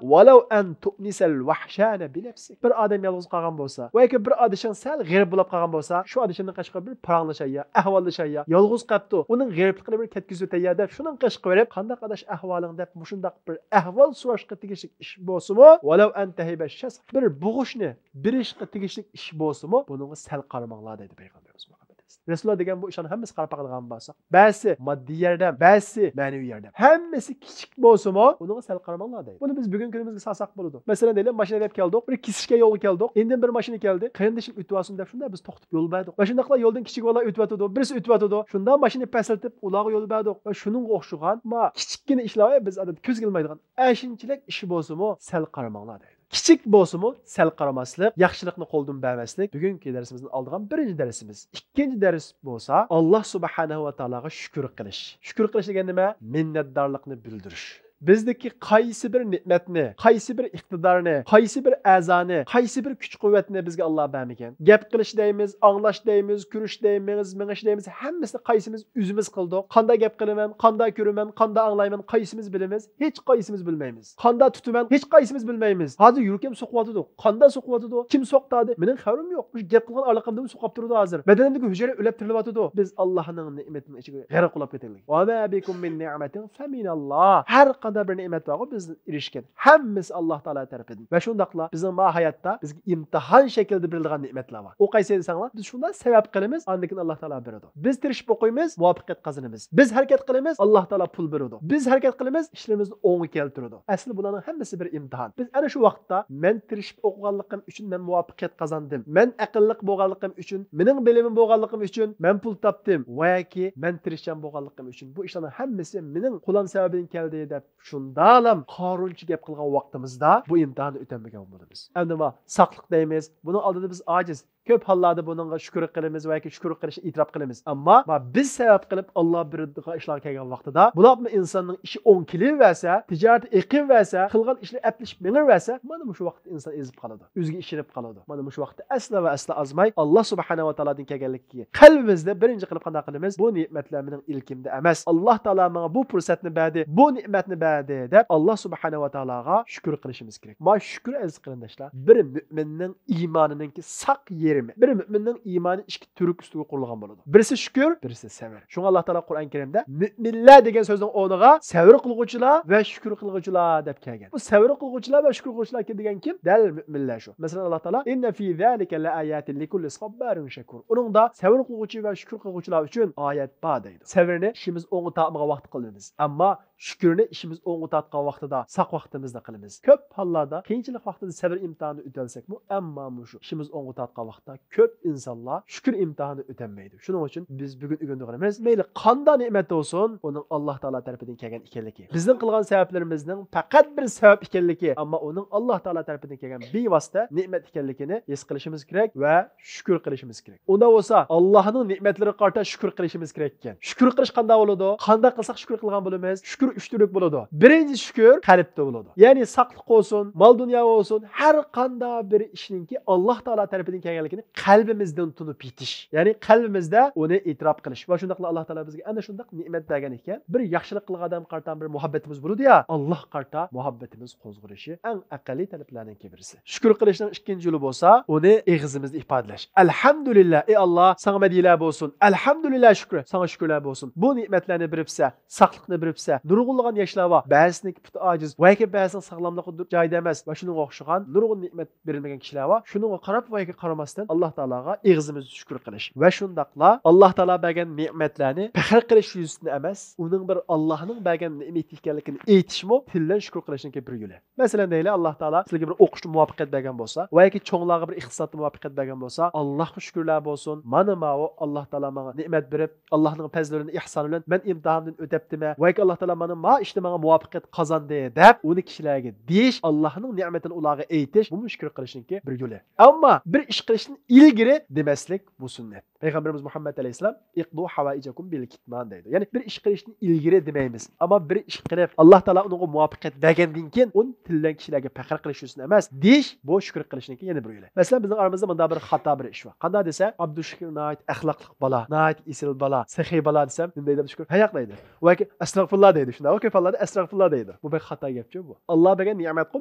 ۋەلەۋ ئەن تۇئنىسەل ۋەھشانە بىنەفسىك. بىر ئادەم يالغۇز قالغان بولسا ۋە ياكى بىر ئادىشىڭ سەل غېرىب بولاپ قالغان بولسا، شۇ ئادىشىڭنىڭ قېشىغا بىر پاراڭلىشاي يا، ئەھۋاللىشاي يا، يالغۇز قاپتۇ، ئۇنىڭ غېرىبلىقىنى بىر كەتكۈزۈۋېتەي يا دەپ شۇنىڭ قېشىغا بېرىپ، قانداق ئاداش ئەھۋالىڭ دەپ مۇشۇنداق بىر ئەھۋال سوراشقا تېگىشلىك ئىش بولسىمۇ، ۋەلەۋ ئەن تەھىبە شەس، بىر بوغۇشنى بېرىشقا تېگىشلىك ئىش بولسىمۇ، بۇنىڭغا سەل قارىماڭلار دەيدۇ پەيغەمبىرىمىز مۇھەممەد. رەسۇلۇللا دېگەن بۇ ئىشلارنى ھەممىسى قاراپ باقىدىغان بولساق، بەزىسى ماددىي ياردەم، بەزىسى مەنىۋى ياردەم. ھەممىسى كىچىك بولسىمۇ، بۇنىڭغا سەل قارىماڭلار دەيدۇ. بۇنى بىز بۈگۈنكى كۈنىمىزگە سالساق بولىدۇ. مەسىلەن، دەيلى، ماشىنا ھەيدەپ كەلدۇق، بىر كېسىشكەن يولغا كەلدۇق، ئىندىن بىر ماشىنا كەلدى، قېرىندىشىم ئۆتۈۋالسۇن دەپ شۇنداق بىز توختىتىپ يول بەردۇق. ۋە شۇنداقلا يولدىن كىچىك بالىلار ئۆتۈۋاتىدۇ، بىرسى ئۆتۈۋاتىدۇ، شۇنداق ماشىنا پەسلىتىپ ئۇلارغا يول بەردۇق. ۋە شۇنىڭغا ئوخشىغان ما كىچىككىنە ئىشلار بىز ئادەتتە كۆزگە ئىلمايدىغان ئەشۇنچىلىك ئىش بولسىمۇ سەل قارىماڭلار دەيدۇ. كىچىك بولسىمۇ سەل قارىماسلىق، ياخشىلىقنى قولدىن بەرمەسلىك بۈگۈنكى دەرسىمىزدىن ئالىدىغان بىرىنچى دەرسىمىز. ئىككىنچى دەرس بولسا ئاللا سۇبھانەھۇ ۋە تائالاغا شۈكۈر قىلىش. شۈكۈر قىلىش دېگەن نېمە؟ مىننەتدارلىقنى بىلدۈرۈش. بىزدىكى قايسى بىر نېمەتنى، قايسى بىر ئىقتىدارنى، قايسى بىر ئەزانى، قايسى بىر كۈچ-قۇۋۋەتنى بىزگە ئاللا بەرمىگەن؟ گەپ قىلىش دەيمىز، ئاڭلاش دەيمىز، كۆرۈش دەيمىز، مېڭىش دەيمىز، ھەممىسىنى قايسىمىز ئۆزىمىز قىلدۇق؟ قانداق گەپ قىلىمەن، قانداق كۆرىمەن، قانداق ئاڭلايمەن، قايسىمىز بىلىمىز؟ ھېچ قايسىمىز بىلمەيمىز. قانداق تۇتىمەن، ھېچ قايسىمىز بىلمەيمىز. ھازىر يۈرىكىم سوقۇۋاتىدۇ، قانداق سوقۇۋاتىدۇ، كىم سوقتاردى، مېنىڭ خەۋىرىم يوق. مۇشۇ گەپ قىلغان ئارىلىقىمدىمۇ سوقۇپ تۇرىدۇ ھازىر. بەدىنىمدىكى ھۈجەيرە ئۆلۈپ تىرىلىۋاتىدۇ. بىز ئاللانىڭ نېمىتىنىڭ ئىچىگە غەرق بولۇپ كېتەيلى. وما بكم من نعمة فمن الله. ھەر قانداق بىر نېمەت بارغۇ بىز ئېرىشكەن، ھەممىسى ئاللا تائالا تەرىپىدىن. ۋە شۇنداقلا بىزنىڭ ما ھاياتتا بىزگە ئىمتىھان شەكلىدە بېرىلىدىغان نېمەتلەر بار. ئۇ قايسى دېسەڭلار، بىز شۇنداق سەۋەب قىلىمىز، ئاندىن كېيىن ئاللا تائالا بېرىدۇ. بىز تىرىشىپ ئوقۇيمىز، مۇۋەپپەقىيەت قازىنىمىز. بىز ھەرىكەت قىلىمىز، ئاللا تائالا پۇل بېرىدۇ. بىز ھەرىكەت قىلىمىز، ئىشلىرىمىزنى ئوڭغا كەلتۈرىدۇ. ئەسلى بۇلارنىڭ ھەممىسى بىر ئىمتىھان. بىز ئەنە شۇ ۋاقىتتا مەن تىرىشىپ ئوقۇغانلىقىم ئۈچۈن مەن مۇۋەپپەقىيەت قازاندىم. مەن ئەقىللىق بولغانلىقىم ئۈچۈن، مېنىڭ بىلىمىم بولغانلىقىم ئۈچۈن مەن پۇل تاپتىم. ۋە ياكى مەن تىرىشچان بولغانلىقىم ئۈچۈن بۇ ئىشلارنىڭ ھەممىسى مېنىڭ قولام سەۋەبىدىن كەلدى دەپ شۇنداقلام قارۇنچە گەپ قىلغان ۋاقتىمىزدا بۇ ئىمتىھاننى ئۆتەلمىگەن بولىمىز. ئەمدى ما ساقلىق دەيمىز، بۇنىڭ ئالدىدا بىز ئاجىز. كۆپ ھاللاردا بۇنىڭغا شۈكۈر قىلىمىز ۋە ياكى شۈكۈر قىلىشنى ئېتىراپ قىلىمىز. ئەمما ما بىز سەۋەب قىلىپ ئاللا بېرىدىغان ئىشلارغا كەلگەن ۋاقتىدا، بۇلاپمۇ ئىنساننىڭ ئىشى ئوڭ كېلىۋەرسە، تىجارىتى ئېقىۋەرسە، قىلغان ئىشلىرى ئەپلىشىپ مېڭىۋەرسە، مانا مۇشۇ ۋاقىتتا ئىنسان ئېزىپ قالىدۇ، ئۆزىگە ئىشىنىپ قالىدۇ. مانا مۇشۇ ۋاقىتتا ئەسلا ۋە ئەسلا ئازماي ئاللا سۇبھانەھۇ ۋە تائالادىن كەلگەنلىكى قەلبىمىزدە بىرىنچى قىلىپ قانداق قىلىمىز؟ بۇ نېمەتلەر مېنىڭ ئىلكىمدە ئەمەس. ئاللا تائالا ماڭا بۇ پۇرسەتنى بەردى، بۇ نېمەتنى بەردى دەپ ئاللا سۇبھانەھۇ ۋە تائالاغا شۈكۈر قىلىشىمىز كېرەك. ما شۈكۈر ئەزىز قېرىنداشلار، بىر مۆمىننىڭ ئىمانىنىڭكى ساق يېرىمى. بىر مۆمىننىڭ ئىمانى ئىككى تۈرك ئۈستىگە قۇرۇلغان بولىدۇ. بىرسى شۈكۈر، بىرسى سەۋر. شۇڭا ئاللا تائالا قۇرئان كەرىمدە مۆمىنلەر دېگەن سۆزنىڭ ئورنىغا سەۋر قىلغۇچىلار ۋە شۈكۈر قىلغۇچىلار دەپ كەلگەن. بۇ سەۋر قىلغۇچىلار ۋە شۈكۈر قىلغۇچىلار دېگەن كىم؟ دەل مۆمىنلەر شۇ. مەسىلەن، ئاللا تائالا، إن في ذلك لآيات لكل صبار شكور. ئۇنىڭدا سەۋر قىلغۇچى ۋە شۈكۈر قىلغۇچىلار ئۈچۈن ئايەت بار دەيدۇ. سەۋرنى ئىشىمىز ئوڭغا تارتمىغان ۋاقىتتا قىلىمىز. ئەمما شۈكۈرنى ئىشىمىز ئوڭغا تارتقان ۋاقتىدا، ساق ۋاقتىمىزدا قىلىمىز. كۆپ ھاللاردا قىيىنچىلىق ۋاقتىدا سەۋر ئىمتىھانىنى ئۆتەلسەكمۇ، ئەمما مۇشۇ ئىشىمىز ئوڭغا تارتقان ۋاقىتتا كۆپ ئىنسانلار شۈكۈر ئىمتىھانىنى ئۆتەلمەيدۇ. شۇنىڭ ئۈچۈن بىز بۈگۈن ئۆگىنىدىغىنىمىز، مەيلى قانداق نېمەت بولسۇن، ئۇنىڭ ئاللا تائالا تەرىپىدىن كەلگەن ئىكەنلىكى. بىزنىڭ قىلغان سەۋەبلىرىمىزنىڭ پەقەت بىر سەۋەب ئىكەنلىكى، ئەمما ئۇنىڭ ئاللا تائالا تەرىپىدىن كەلگەن بىۋاسىتە نېمەت ئىكەنلىكىنى ھېس قىلىشىمىز كېرەك ۋە شۈكۈر قىلىشىمىز كېرەك. ئۇنداق بولسا، ئاللانىڭ نېمەتلىرىگە قارىتا شۈكۈر قىلىشىمىز كېرەك ئىكەن. شۈكۈر قىلىش قانداق بولىدۇ؟ قانداق قىلساق شۈكۈر قىلغان بولىمىز؟ شۈكۈر ئۈچ تۈرلۈك بولىدۇ. بىرىنچى شۈكۈر قەلبتە بولىدۇ. يەنى ساقلىق بولسۇن، مال-دۇنيا بولسۇن، ھەر قانداق بىر ئىشنىڭكى ئاللا تائالا تەرىپىدىن كەلگەنلىكىنى قەلبىمىزدىن تونۇپ يېتىش. يەنى قەلبىمىزدە ئۇنى ئېتىراپ قىلىش. ۋە شۇنداقلا ئاللا تائالا بىزگە ئەنە شۇنداق نېمەت بەرگەن ئىكەن. بىر ياخشىلىق قىلغان ئادەمگە قارىتا بىر مۇھەببىتىمىز بولىدۇ يا، ئاللاغا قارىتا مۇھەببىتىمىز قوزغىلىشى ئەڭ ئەقەللىي تەلەپلەرنىڭكى بىرسى. شۈكۈر قىلىشنىڭ ئىككىنچى يولى بولسا، ئۇنى ئېغىزىمىزدا ئىپادىلەش. ئەلھەمدۇلىللا، ئى ئاللا، ساڭا مەدھىيەلەر بولسۇن. ئەلھەمدۇلىللا شۈكرى، ساڭا شۈكۈرلەر بولسۇن. بۇ نېمەتلەرنى بېرىپسەن، ساقلىقنى بېرىپسەن. نۇرغۇنلىغان ياشلار بار. بەزىسىنىڭكى پۇتى ئاجىز، ۋە ياكى بەزىسىنىڭ ساغلاملىقى دۇر-، جايىدا ئەمەس ۋە شۇنىڭغا ئوخشىغان نۇرغۇن نېمەت بېرىلمىگەن كىشىلەر بار. شۇنىڭغا قاراپ ۋە ياكى قارىماستىن، ئاللا تائالاغا ئېغىزىمىزدا شۈكۈر قىلىش ۋە شۇنداقلا ئاللا تائالا بەرگەن نېمەتلەرنى پەخىر قىلىش يۈزىسىدىن ئەمەس، ئۇنىڭ بىر ئاللانىڭ بەرگەن نېمىتى ئىكەنلىكىنى ئېيتىشمۇ تىلدىن شۈكۈر قىلىشنىڭكى بىر يولى. مەسىلەن دەيلى، ئاللا تائالا سىلەرگە بىر ئوقۇشتا مۇۋەپپەقىيەت بەرگەن بولسا ۋە ياكى چوڭلارغا بىر ئىقتىسادتا مۇۋەپپەقىيەت بەرگەن بولسا، ئاللاغا شۈكۈرلەر بولسۇن، مانا ماۋۇ ئاللا تائالا ماڭا نېمەت بېرىپ، ئاللانىڭ پەزلى بىلەن، ئىھسانى بىلەن مەن ئىمتىھانىمدىن ئۆتەپتىمەن ۋە ياكى ئاللا تائالا مانا ما ئىشتا ماڭا مۇۋەپپەقىيەت قازاندى دەپ ئۇنى كىشىلەرگە دېيىش، ئاللانىڭ نېمىتىنى ئۇلارغا ئېيتىش، بۇمۇ شۈكۈر قىلىشنىڭكى بىر يولى. ئەمما بىر ئىش قىلىشتىن ئىلگىرى دېمەسلىك، بۇ سۈننەت. پەيغەمبىرىمىز مۇھەممەد ئەلەيھىسسالام، «ئىقدۇ ھاۋائىجەكۇم بىل كىتمان» دەيدۇ. يەنى بىر ئىش قىلىشتىن ئىلگىرى دېمەيمىز. ئەمما بىر ئىش قىلىپ، ئاللا تائالا ئۇنىڭغا مۇۋەپپەقىيەت بەرگەندىن كېيىن، ئۇنى تىلدىن كىشىلەرگە پەخىر قىلىش ئۈچۈن ئەمەس، دېيىش، بۇ شۈكۈر قىلىشنىڭكى يەنە بىر يولى. مەسىلەن، بىزنىڭ ئارىمىزدا مۇنداق بىر خاتا بىر ئىش بار. قانداق دېسە، «ئابدۇشۈكۈر ناھايىتى ئەخلاقلىق بالا، ناھايىتى ئېسىل بالا، سېخىي بالا» دېسەم، نېمە دەيدۇ ئابدۇشۈكۈر؟ «ھەياق» دەيدۇ. ۋە «ئەستەغپۇرۇللا» دەيدۇ. شۇنداق، كۆپ ھاللاردا «ئەستەغپۇرۇللا» دەيدۇ. بۇ بەك خاتا گەپچۇ بۇ. ئاللا بەرگەن نېمەتقۇ،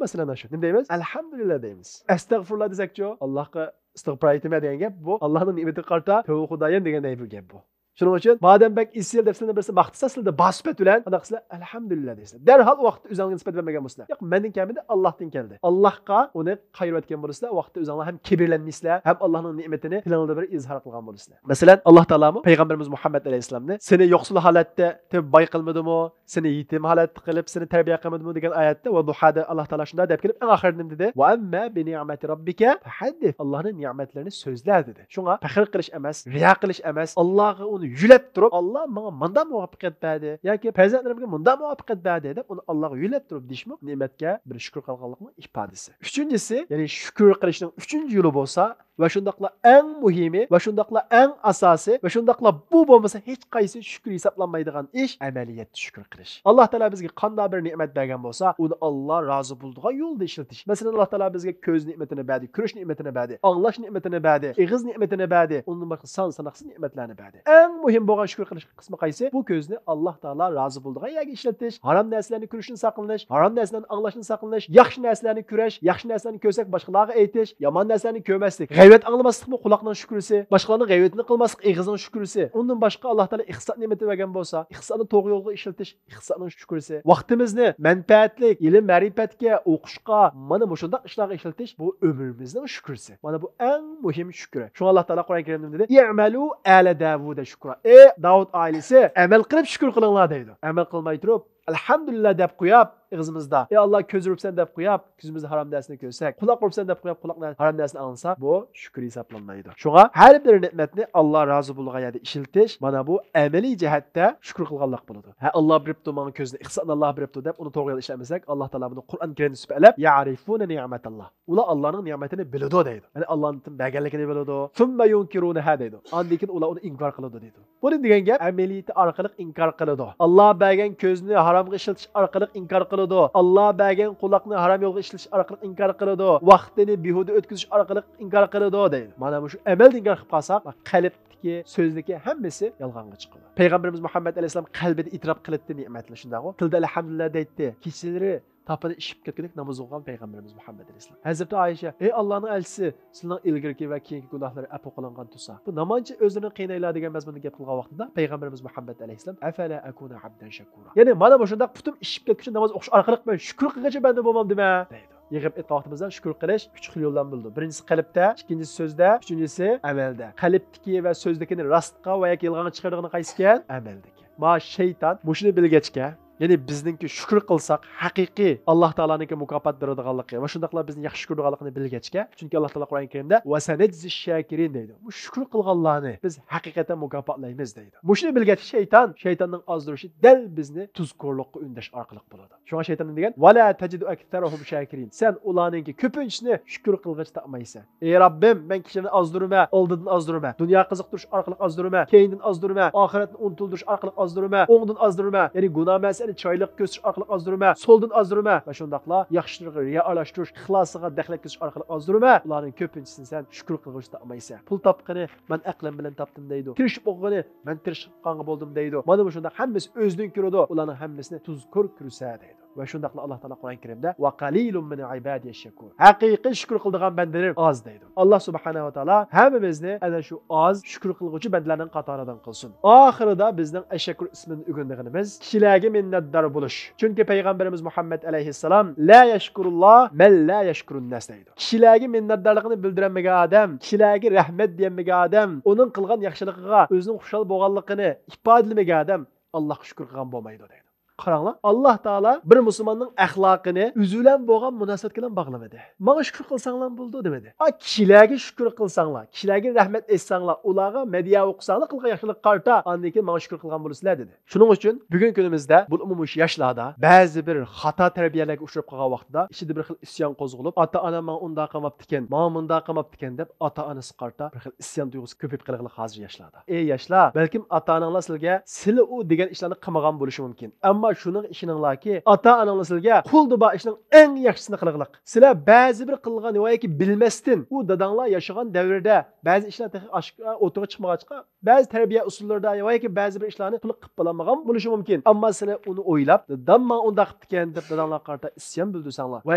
مەسىلەن، شۇ. نېمە دەيمىز؟ «ئەلھەمدۇلىللا» دەيمىز. «ئەستەغپۇرۇللا» دېسەكچۇ، ئاللاغا ئىستىغپار ئېيتىمەن دېگەن گەپ بۇ. ئاللانىڭ نېمىتىگە قارىتا «تۆۋە خۇدايىم» دېگەندەك بىر گەپ بۇ. شۇنىڭ ئۈچۈن، مادەم بەك ئېسىل دەپ سىلەرنى بىرسى ماختىسا، سىلەردە بار سۈپەت بىلەن قانداق قىلىسىلەر؟ «ئەلھەمدۇلىللا» دەيسىلەر. دەرھال ئۇ ۋاقىتتا ئۆزۈڭلارغا نىسبەت بەرمىگەن بولىسىلەر. «ياق، مەندىن كەلمىدى، ئاللاھتىن كەلدى.» ئاللاھقا ئۇنى قايرىۋەتكەن بولىسىلەر، ئۇ ۋاقىتتا ئۆزۈڭلار ھەم كىبىرلەنمەيسىلەر، ھەم ئاللاھنىڭ نېمىتىنى تىلىڭلاردا بىر ئىزھار قىلغان بولىسىلەر. مەسىلەن، ئاللاھ تائالامۇ پەيغەمبىرىمىز مۇھەممەد ئەلەيھىسسالامنى سېنى يوقسۇل ھالەتتە تېپىپ باي قىلمىدىمۇ؟ سېنى يېتىم ھالەتتە قىلىپ، سېنى تەربىيە قىلمىدىمۇ دېگەن ئايەتتە ۋە دۇھادا ئاللاھ تائالا شۇنداق دەپ كېلىپ، ئەڭ ئاخىرىدا نېمە دېدى؟ «ۋە ئەمما بى نىئمەتى رەببىكە فەھەددىس.» ئاللاھنىڭ نېمەتلىرىنى سۆزلە دېدى. شۇڭا پەخىر قىلىش ئەمەس، رىيا قىلىش ئەمەس، ئاللاھقا ئۇنى يۆلەپ تۇرۇپ، «ئاللاھ ماڭا مۇنداق مۇۋەپپەقىيەت بەردى» ياكى «پەرزەنتلىرىمگە مۇنداق مۇۋەپپەقىيەت بەردى» دەپ ئۇنى ئاللاھقا يۆلەپ تۇرۇپ دېيىشمۇ نېمەتكە بىر شۈكۈر قىلغانلىقنىڭ ئىپادىسى. ئۈچىنچىسى، يەنى شۈكۈر قىلىشنىڭ ئۈچىنچى يولى بولسا، ۋە شۇنداقلا ئەڭ مۇھىمى، ۋە شۇنداقلا ئەڭ ئاساسى، ۋە شۇنداقلا بۇ بولمىسا ھېچقايسى شۈكۈر ھېسابلانمايدىغان ئىش ئەمەلىيەتتە شۈكۈر قىلىش. ئاللا تائالا بىزگە قانداق بىر نېمەت بەرگەن بولسا، ئۇنى ئاللا رازى بولىدىغان يولدا ئىشلىتىش. مەسىلەن، ئاللا تائالا بىزگە كۆز نېمىتىنى بەردى، كۆرۈش نېمىتىنى بەردى، ئاڭلاش نېمىتىنى بەردى، ئېغىز نېمىتىنى بەردى، ئۇندىن باشقا سان ساناقسىز نېمەتلەرنى بەردى. ئەڭ مۇھىم بولغان شۈكۈر قىلىش قىسمى قايسى؟ بۇ كۆزنى ئاللا تائالا رازى بولىدىغان يەرگە ئىشلىتىش، ھارام نەرسىلەرنى كۆرۈشتىن ساقلىنىش، ھارام نەرسىلەرنى ئاڭلاشتىن ساقلىنىش، ياخشى نەرسىلەرنى كۆرۈش، ياخشى نەرسىلەرنى كۆرسەك باشقىلارغا ئېيتىش، يامان نەرسىلەرنى كۆرمەسلىك. غەيۋەت ئاڭلىماسلىقمۇ قۇلاقنىڭ شۈكرىسى، باشقىلارنىڭ غەيۋىتىنى قىلماسلىق ئېغىزنىڭ شۈكرىسى. ئۇندىن باشقا ئاللا تائالا ئىقتىساد نېمىتى بەرگەن بولسا، ئىقتىسادنى توغرا يولغا ئىشلىتىش ئىقتىسادنىڭ شۈكرىسى. ۋاقتىمىزنى مەنپەئەتلىك، ئىلىم مەرىپەتكە، ئوقۇشقا، مانا مۇشۇنداق ئىشلارغا ئىشلىتىش بۇ ئۆمرىمىزنىڭ شۈكرىسى. مانا بۇ ئەڭ مۇھىم شۈكرى. شۇڭا ئاللا تائالا قۇرئان كەرىمدە نېمە دېدى؟ ئىئمەلۇ ئالە داۋۇدە شۈكرا. ئەي داۋۇت ئائىلىسى، ئەمەل قىلىپ شۈكۈر قىلىڭلار دەيدۇ. ئەمەل قىلماي تۇرۇپ، ئەلھەمدۇلىللا دەپ قويۇپ، ئېغىزىمىزدا، ئەي ئاللا، كۆز ئۇرۇپسەن دەپ قويۇپ، كۆزىمىزدە ھارام نەرسىنى كۆرسەك، قۇلاق ئۇرۇپسەن دەپ قويۇپ، قۇلاق نە-، ھارام نەرسىنى ئاڭلىساق، بۇ شۈكۈر ھېسابلانمايدۇ. شۇڭا ھەر بىر نېمەتنى ئاللا رازى بولغان يەردە ئىشلىتىش، مانا بۇ ئەمەلىي جەھەتتە شۈكۈر قىلغانلىق بولىدۇ. ھە، ئاللا بېرىپتۇ ماڭا كۆزنى، ئىقتىسادنى ئاللا بېرىپتۇ دەپ، ئۇنى توغرا يولدا ئىشلەتمىسەك، ئاللا تائالا بۇنى قۇرئان كەرىمدە سۈپەتلەپ، يەئرىفۇنە نىئمەتاللا. ئۇلار ئاللانىڭ نېمىتىنى بىلىدۇ دەيدۇ. يەنى ئاللانىڭ بەرگەنلىكىنى بىلىدۇ. سۇممە يۇنكىرۇنەھا دەيدۇ. ئاندىن كېيىن ئۇلار ئۇنى ئىنكار قىلىدۇ دەيدۇ. بۇ نېمە دېگەن گەپ؟ ئەمەلىيىتى ئارقىلىق ئىنكار قىلىدۇ. ئاللا بەرگەن كۆزنى ھارامغا ئىشلىتىش ئارقىلىق ئىنكار قىلىدۇ. ئاللا بەرگەن قۇلاقنى ھارام يولغا ئىشلىتىش ئارقىلىق ئىنكار قىلىدۇ. ۋاقتىنى بىھۇدە ئۆتكۈزۈش ئارقىلىق ئىنكار قىلىدۇ دەيدۇ. مانا مۇشۇ ئەمەلدە ئىنكار قىلىپ قالساق، قەلبتىكى، سۆزدىكى ھەممىسى يالغانغا چىقىدۇ. پەيغەمبىرىمىز مۇھەممەد ئەلەيھىسسالام قەلبىدە ئېتىراپ قىلاتتى نېمەتنى، شۇنداقغۇ؟ تىلدا ئەلھەمدۇلىللا دەيتتى. كېچىلىرى تاپىنى ئىششىپ كەتكۈدەك ناماز ئوقۇغان پەيغەمبىرىمىز مۇھەممەد ئەلەيھىسسالام. ھەزرىتى ئائىشە، ئەي ئاللانىڭ ئەلچىسى، سىلىنىڭ ئىلگىرىكى ۋە كېيىنكى گۇناھلىرى ئەپۇ قىلىنغان تۇرسا، بۇ نېمانچە ئۆزلىرىنى قىينايلا دېگەن مەزمۇندا گەپ قىلغان ۋاقتىدا پەيغەمبىرىمىز مۇھەممەد ئەلەيھىسسالام، ئەفەلا ئەكۇنە ئەبدەن شەكۇرا. يەنى مانا مۇشۇنداق پۇتۇم ئىششىپ كەتكۈچە ناماز ئوقۇش ئارقىلىق مەن شۈكۈر قىلغۇچى بەندە بولمامدىمەن؟ دەيدۇ. يىغىپ ئېيتقان ۋاقتىمىزدا شۈكۈر قىلىش ئۈچ خىل يولدىن بولىدۇ. بىرىنچىسى قەلبتە، ئىككىنچىسى سۆزدە، ئۈچىنچىسى ئەمەلدە. قەلبتىكى ۋە سۆزدىكىنى راستقا ۋە ياكى يالغانغا چىقىرىدىغىنى قايسىكەن؟ ئەمەلدىكى. ما شەيتان مۇشۇنى بىلگەچكە، يەنى بىزنىڭكى شۈكۈر قىلساق، ھەقىقىي ئاللا تائالانىڭكى مۇكاپات بېرىدىغانلىقى ۋە شۇنداقلا بىزنى ياخشى كۆرىدىغانلىقىنى بىلگەچكە، چۈنكى ئاللا تائالا قۇرئان كەرىمدە، ۋەسەنەجزىش شاكىرىن دەيدۇ. بۇ شۈكۈر قىلغانلارنى بىز ھەقىقەتەن مۇكاپاتلايمىز دەيدۇ. مۇشۇنى بىلگەچكە شەيتان، شەيتاننىڭ ئازدۇرۇشى دەل بىزنى تۇزكورلۇققا ئۈندەش ئارقىلىق بولىدۇ. شۇڭا شەيتان نېمە دېگەن؟ ۋەلا تەجىدۇ ئەكسەرەھۇم شاكىرىن. سەن ئۇلارنىڭكى كۆپىنچىسىنى شۈكۈر قىلغۇچى تاپمايسەن. ئەي رەببىم، مەن كىشىلەرنى ئازدۇرىمەن، ئالدىدىن ئازدۇرىمەن، دۇنيا قىزىقتۇرۇش ئارقىلىق ئازدۇرىمەن، كەينىدىن ئازدۇرىمەن، ئاخىرەتنى ئۇنتۇلدۇرۇش ئارقىلىق ئازدۇرىمەن، ئوڭدىن ئازدۇرىمەن، يەنى گۇناھ مەسىلىنى چىرايلىق كۆرسىتىش ئارقىلىق ئازدۇرىمەن، سولدىن ئازدۇرىمەن ۋە شۇنداقلا ياخشىلىرىغا رىيا ئارىلاشتۇرۇش، ئىخلاسىغا دەخلەت كۆرسىتىش ئارقىلىق ئازدۇرىمەن. ئۇلارنىڭ كۆپىنچىسىنى سەن شۈكۈر قىلغۇچى تاپمايسەن. پۇل تاپقىنى مەن ئەقلىم بىلەن تاپتىم دەيدۇ. تىرىشىپ ئوقۇغىنى مەن تىرىشقانغا بولدۇم دەيدۇ. مانا مۇشۇنداق ھەممىسى ئۆزىدىن كۆرىدۇ. ئۇلارنىڭ ھەممىسىنى تۇزكور كۆرسە دەيدۇ. ۋە شۇنداقلا ئاللا تائالا قۇرئان كەرىمدە، ۋە قەلىلۇم مىن ئىبادىيەش شەكۇر. ھەقىقىي شۈكۈر قىلىدىغان بەندىلىرىم ئاز دەيدۇ. ئاللا سۇبھانەھۇ ۋە تائالا ھەممىمىزنى ئەنە شۇ ئاز شۈكۈر قىلغۇچى بەندىلەرنىڭ قاتارىدىن قىلسۇن. ئاخىرىدا بىزنىڭ ئەششەكۇر ئىسمىدىن ئۆگىنىدىغىنىمىز كىشىلەرگە مىننەتدار بولۇش. چۈنكى پەيغەمبىرىمىز مۇھەممەد ئەلەيھىسسالام، لا يەشكۇرۇللا مەن لا يەشكۇرۇنناس دەيدۇ. كىشىلەرگە مىننەتدارلىقىنى بىلدۈرەلمىگەن ئادەم، كىشىلەرگە رەھمەت دېيەلمىگەن ئادەم، ئۇنىڭ قىلغان ياخشىلىقىغا ئۆزىنىڭ خۇشال بولغانلىقىنى ئىپادىلىمىگەن ئادەم ئاللاھقا شۈكۈر قىلغان بولمايدۇ دەيدۇ. قاراڭلار، ئاللاھ تائالا بىر مۇسۇلماننىڭ ئەخلاقىنى ئۆزى بىلەن بولغان مۇناسىۋەت بىلەن باغلىمىدى. ماڭا شۈكۈر قىلساڭلار بولىدۇ دېمىدى. ئا، كىشىلەرگە شۈكۈر قىلساڭلار، كىشىلەرگە رەھمەت ئېيتساڭلار، ئۇلارغا مەدھىيە ئوقۇساڭلار، قىلغان ياخشىلىققا قارىتا، ئاندىن كېيىن ماڭا شۈكۈر قىلغان بولىسىلەر دېدى. شۇنىڭ ئۈچۈن بۈگۈنكى كۈنىمىزدە بولۇپمۇ مۇشۇ ياشلاردا بەزى بىر خاتا تەربىيەلەرگە ئۇچراپ قالغان ۋاقتىدا ئىچىدە بىر خىل ئىسيان قوزغىلىپ، ئاتا-ئانام ماڭا ئۇنداق قىلماپتىكەن، ماڭا مۇنداق قىلماپتىكەن دەپ ئاتا-ئانىسىغا قارىتا بىر خىل ئىسيان تۇيغۇسى كۆپىيىپ قېلىغلىق ھازىر ياشلاردا. ئەي ياشلار، بەلكىم ئاتا-ئاناڭلار سىلىگە سىلە ئۇ دېگەن ئىشلارنى قىلمىغان بولۇشى مۇمكىن. ئەمما شۇنىڭغا ئىشىنىڭلاركى، ئاتا-ئاناڭلار سىلىگە قولدا بار ئىشنىڭ ئەڭ ياخشىسىنى قىلغلىق. سىلەر بەزى بىر قىلغان ۋە ياكى بىلمەستىن ئۇ داداڭلار ياشىغان دەۋردە بەزى ئىشلار تېخى ئاشكارا ئوتتۇرىغا چىقمىغاچقا، بەزى تەربىيە ئۇسۇللىرىدا ۋە ياكى بەزى بىر ئىشلارنى تولۇق قىلىپ بولالمىغان بولۇشى مۇمكىن. ئەمما سىلەر ئۇنى ئويلاپ، دادام ماڭا ئۇنداق قىپتىكەن دەپ داداڭلارغا قارىتا ئىسيان بىلدۈرسەڭلار ۋە